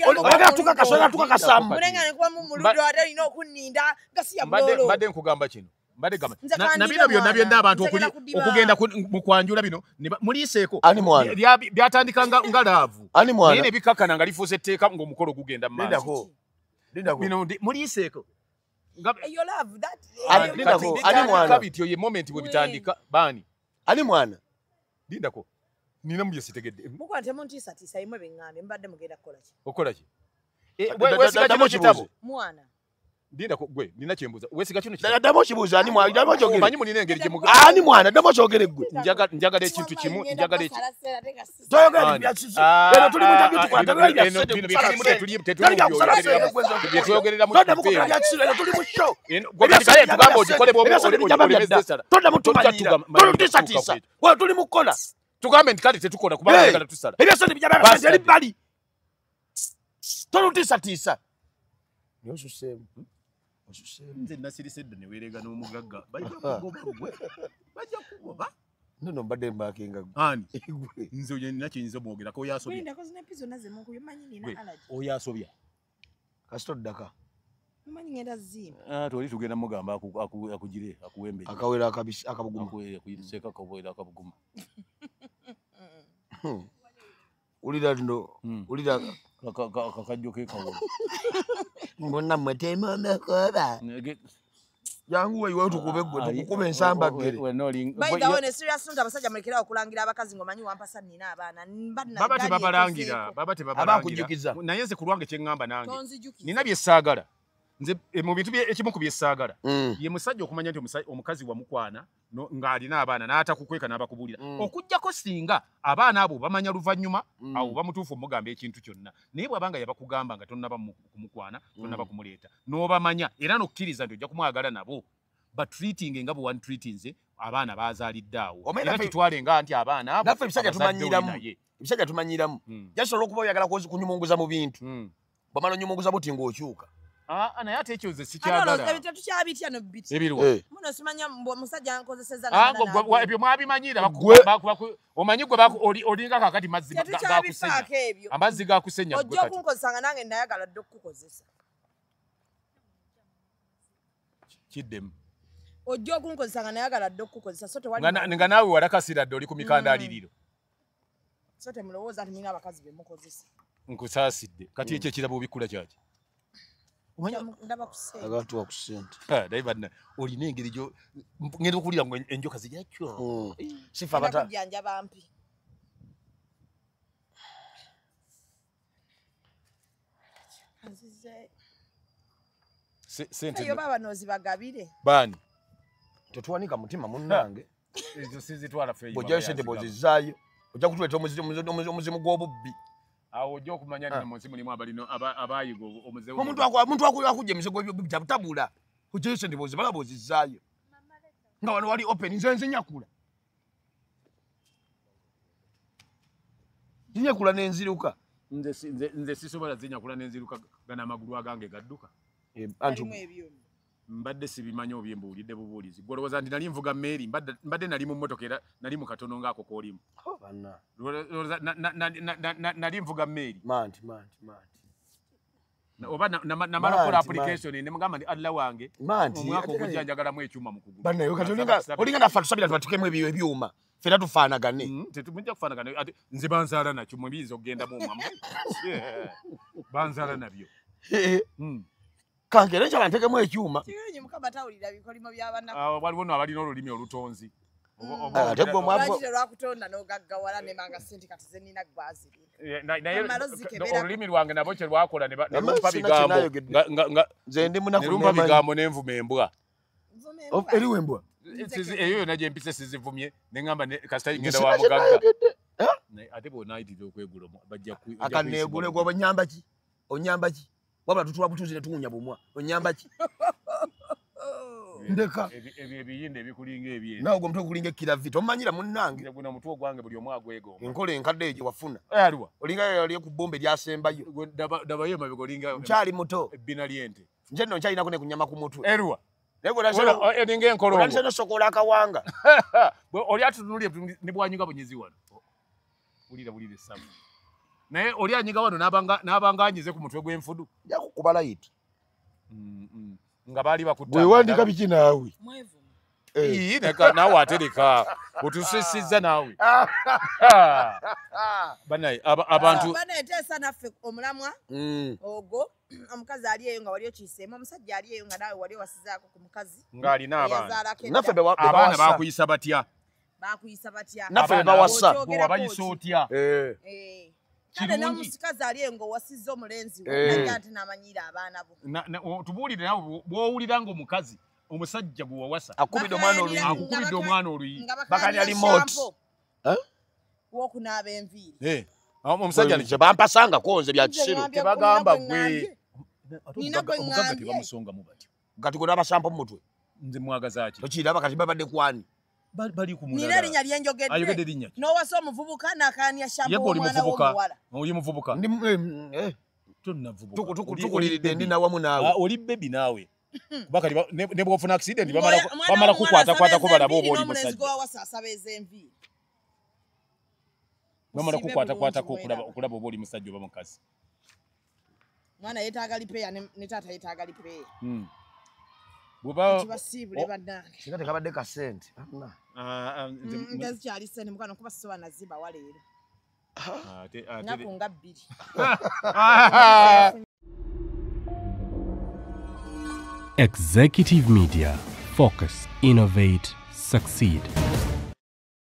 [SPEAKER 4] Oyagala tukakasa, oyagala tukakasamu.
[SPEAKER 1] Munenga nekubamu mu luddo ate olina okunninda nga si ya buloolo.
[SPEAKER 5] Mbadde nkugamba kino. Mbadde gamba. Na bino byonna byonna abantu okugenda mu kwanjula bino muliiseeko. Byatandika nga laavu. Naye ne bikakkana nga lifuuse etteeka ng'omukolo gugenda mu maaso. Bino muliiseeko.
[SPEAKER 1] Eyo love that.
[SPEAKER 4] Ani mwana?
[SPEAKER 5] Bityo ye moment bwe bitandika baani?
[SPEAKER 4] Ani mwana?
[SPEAKER 5] Lindako. Nina mu bye sitegedde.
[SPEAKER 1] Mukwano temuntiisatiisa imwe beŋŋambye mbadde mugenda kukola ki?
[SPEAKER 5] Okola ki? Weesiga kino kitabo.
[SPEAKER 1] Mwana.
[SPEAKER 5] Lindako gwe nina kyembuuza. Weesiga kino kitabo.
[SPEAKER 4] Ddamu okibuuza ani mwana? Ddamu okyogere.
[SPEAKER 5] Omanyi mulina engeri gye
[SPEAKER 4] Ani mwana? Ddamu okyogere gwe.
[SPEAKER 5] Njagala ekintu kimu, njagala eki.
[SPEAKER 4] Toyogera bya kisiru. Eno tuli mu interview tukola tebali bya ssente. Tebali bya kusala ssente gwe nze.
[SPEAKER 5] Bye twogereramu
[SPEAKER 4] Toddamu kukola bya kisiru eno tuli mu show.
[SPEAKER 5] Gwe kale tugamba ogikole bw'oba
[SPEAKER 4] Toddamu tumanyira. Tolutiisatiisa. Gwe tuli mu kukola.
[SPEAKER 5] Tugambe nti kale tetukola kubanga njagala tusala.
[SPEAKER 4] Ebya ssente bijja bya ssente eri bbali. Tolutiisatiisa. Naye osuseemu.
[SPEAKER 5] Nze nasirise dda ne weerega n'omugagga. Bajja kugoba gwe. Bajja kugoba.
[SPEAKER 4] Nno mbadde mbaakinga gwe.
[SPEAKER 5] Ani? Nze oyo nina kye nnyinza omwogerako oyo asobya.
[SPEAKER 1] Lindako zino empi zonna ze munkuye omanyi nina allergy.
[SPEAKER 5] Oyo asobya.
[SPEAKER 4] Kasita oddaka.
[SPEAKER 1] Omanyi ngenda zimba.
[SPEAKER 5] Toli tugenda mugamba akugire akuwembe.
[SPEAKER 4] Akawera akabisi akabuguma.
[SPEAKER 5] Akuyiseeko akawera akabuguma.
[SPEAKER 4] Ulira nno ulira
[SPEAKER 5] kakajjo ke kawo.
[SPEAKER 4] Mbonna mmwe temumakoba. Jangu wewe tukube gwe tukukube ensamba ggere.
[SPEAKER 1] By the way, serious note abasajja mulekerawo okulangira abakazi ng'omanyi wampasa nnina abaana.
[SPEAKER 5] Baba tebabalangira, baba tebabalangira. Naye nze ku lwange kye ŋŋamba nange. Nina bye saagala. Nze mu bintu ekimu ku bye saagala. Ye musajja okumanya nti omukazi wamukwana ng'alina abaana n'atakukweka n'abakubuulira. Okuggyako singa abaana abo bamanya luvannyuma awo bamutuufu omugamba ekintu kyonna. Naye bw'abanga yabakugamba nga tonnaba kumukwana, tonnaba kumuleeta, n'obamanya era n'okkiriza nti ojja kumwagala nabo. Batreating nga bwe wantreatinze abaana baazaalidde awo. Era kitwale nga nti abaana abo
[SPEAKER 4] naffe ebisajja tumanyiramu. Ebisajja tumanyiramu. Jasobola okuba oyagala kunyumunguza mu bintu. Bw'omala onyumunguza buti ng'okyuka.
[SPEAKER 5] Naye ate ekyo nze sikyagala.
[SPEAKER 1] Ebyo tetukyabitya no biti.
[SPEAKER 5] Ebiriwa.
[SPEAKER 1] Muno simanya omusajja ankozesezza
[SPEAKER 5] ebyo mwabimanyira omanyi gwe olinga kaakati mazzi gakusenya. Amazzi gakusenya gwe
[SPEAKER 1] Ojja
[SPEAKER 5] kati.
[SPEAKER 1] okunkozesa nga nange nayagala dda okukukozesa.
[SPEAKER 5] Kiddemu.
[SPEAKER 1] Ojja okunkozesa nga nayagala dda okukukozesa so tewali.
[SPEAKER 5] Nga naawe walakasira dda oli ku mikandaaliriro.
[SPEAKER 1] So temulowooza nti mulina abakazi be mukozesa.
[SPEAKER 5] Nkusaasidde. Kati ekyo ekirabo obikkula kyaki?
[SPEAKER 1] Ndaba ku ssente.
[SPEAKER 4] Agatuwa ku ssente.
[SPEAKER 5] Naye banna olina engeri gyo ngenda okuwulira ngo enjoka zijja kyo.
[SPEAKER 4] Sifa abata.
[SPEAKER 1] Kujjanjaba mpi. Nzize.
[SPEAKER 5] Ssente.
[SPEAKER 1] Eyo baba n'ozibagabire.
[SPEAKER 5] Baani?
[SPEAKER 4] Tetuwanika mutima munnange.
[SPEAKER 5] Ezo sizitwala ffe.
[SPEAKER 4] Bw'ojjayo ssente bw'ozizzaayo ojja kutuleeta omuzimu gw'obubbi.
[SPEAKER 5] Awo ojja okumanya nti mu nsi mulimu abalina abayiga omuze.
[SPEAKER 4] Omuntu akujja emizigo gw'ebyobubbi tabula. Ojjayo ssente bw'ozibala bw'ozizzaayo. Nga wano wali open nze nzinyakula. Nzinyakula n'enziruka.
[SPEAKER 5] Nze sisobola zinyakula n'enziruka gana amagulu agange gadduka. Mbadde sibimanyi obyembuulidde bubuulizi. Gwe olowooza nti nali nvuga mmeeri, mbadde nali mu mmotoka era nali mu katono ng'ako k'olimu. Nali nvuga mmeeri.
[SPEAKER 4] Manti.
[SPEAKER 5] Oba namala okukola application ne mugamba nti Allah wange omwaka ogujja njagalamu ekyuma mu kugulu.
[SPEAKER 4] Bannaye kati olinga naffe atusabira tubatukemu ebyuma ffenna tufaanagane.
[SPEAKER 5] Tetumujja kufaanagana ate nze banzaala nakyo mwe biyinza okugendamu omwamu. Banzaala nabyo.
[SPEAKER 4] Kankere nkyala ntekemu ekyuma.
[SPEAKER 1] Kirungi Mukama tawulira bikolimo by'abannaku.
[SPEAKER 5] Waliwo nno abalina olulimi olutonzi.
[SPEAKER 4] Ate gwe omwavu.
[SPEAKER 1] Lwaki lwakutonda n'ogaggawala ne manga ssente kati ze nnina gwazirina.
[SPEAKER 5] Naye olulimi lwange nabo kye lwakola ne lumpa bigambo.
[SPEAKER 4] Nze ndi munaku
[SPEAKER 5] ne lumpa bigambo ne nvuma embwa.
[SPEAKER 4] Eriwo embwa?
[SPEAKER 5] Eyo yonna gye mpise sizivumye ne ŋŋamba kasita ngenda wa mugagga. Ate bw'onaayitirira okwegula bajja
[SPEAKER 4] Akaneegule gwe onyamba ki? Onyamba ki? Wabula tutula butuuzi ne tuwunya bumwa. Onyamba ki? Ndeka.
[SPEAKER 5] Ebyo ebiyinda ebikulinga ebye.
[SPEAKER 4] Nawe ogwo omutwe gulinga ekiravi tomanyira munnange.
[SPEAKER 5] Guno omutwe ogwange buli omu agwegomba.
[SPEAKER 4] Enkola enkadde egyo wafuna.
[SPEAKER 5] Aliwa.
[SPEAKER 4] Olinga yali ku bbombe eryasembayo.
[SPEAKER 5] Dabayo emabega olinga
[SPEAKER 4] nkyali muto.
[SPEAKER 5] Ebbina ly'ente.
[SPEAKER 4] Nze nno nkyalinako ne ku nnyama ku mutwe.
[SPEAKER 5] Eruwa.
[SPEAKER 4] Naye gwe
[SPEAKER 5] olinga enkolongo.
[SPEAKER 4] Otandise n'osokola akawanga.
[SPEAKER 5] Oli atutunuulire ne bw'anyiga bunyezi wano. Wulira wulira essavu. Naye oli anyiga wano n'abanga anyize ku mutwe gw'enfudu.
[SPEAKER 4] Nja kukuba layiti.
[SPEAKER 5] Nga baali bakutta.
[SPEAKER 4] Bwe biki naawe?
[SPEAKER 5] Ii, naawe atereka. Otusisizza naawe. Bannaye abantu
[SPEAKER 1] bannaye teesa naffe omulamwa ogwo omukazi ali eyo nga wali okiyiseemu omusajja ali eyo nga naawe wali owasizaako ku mukazi
[SPEAKER 5] ng'alina abaana.
[SPEAKER 4] Naffe
[SPEAKER 5] abaana baakuyisa batya?
[SPEAKER 1] Baakuyisa batya?
[SPEAKER 4] Naffe be bawasa.
[SPEAKER 5] Wabayisa otya?
[SPEAKER 1] Kale n'omusikazi ali eyo ng'owasizza omulenzi we naye ate n'amanyiira abaana bo.
[SPEAKER 5] Tubuulire naawe bw'owulira ng'omukazi omusajja gwe wawasa
[SPEAKER 4] akubidde omwana oluyi.
[SPEAKER 5] Akubidde omwana oluyi.
[SPEAKER 4] Bakalya remote.
[SPEAKER 1] W'okunaaba enviiri.
[SPEAKER 5] Omusajja
[SPEAKER 4] nze bampasangako nze bya kisiru.
[SPEAKER 5] Tebagamba gwe. Omugagga tebamusongamu batyo.
[SPEAKER 4] Kati gwe n'abasampa mu mutwe.
[SPEAKER 5] Nze mwagaza ki?
[SPEAKER 4] Tokiraba kati babadde kwani?
[SPEAKER 5] Bali ku mulala.
[SPEAKER 1] Nina erinnya lye njogedde.
[SPEAKER 5] Ayogedde linnya ki?
[SPEAKER 1] N'owasa omuvubuka n'akaanya shampo omwana w'omuwala.
[SPEAKER 5] Oli muvubuka.
[SPEAKER 4] Ndi
[SPEAKER 5] Tonnavubuka.
[SPEAKER 4] Tukuliridde ndi nawamu naawe.
[SPEAKER 5] Oli baby naawe. Kuba kati ne bw'ofuna accident bamala kukwatakwatako balaba oba oli musajja. Bamala kukwatakwatako okulaba oba oli musajja oba mukazi.
[SPEAKER 1] Mwana yeetaaga lipeeya ne taata yeetaaga lipeeya.
[SPEAKER 5] Bw'oba
[SPEAKER 1] kibasiibule bannange.
[SPEAKER 4] Singa tekabadde ka ssente.
[SPEAKER 1] Ntezikyali ssente mukwano kuba sisobola nazibawa leero. Nnaku nga bbiri.
[SPEAKER 7] Executive Media. Focus, innovate, succeed.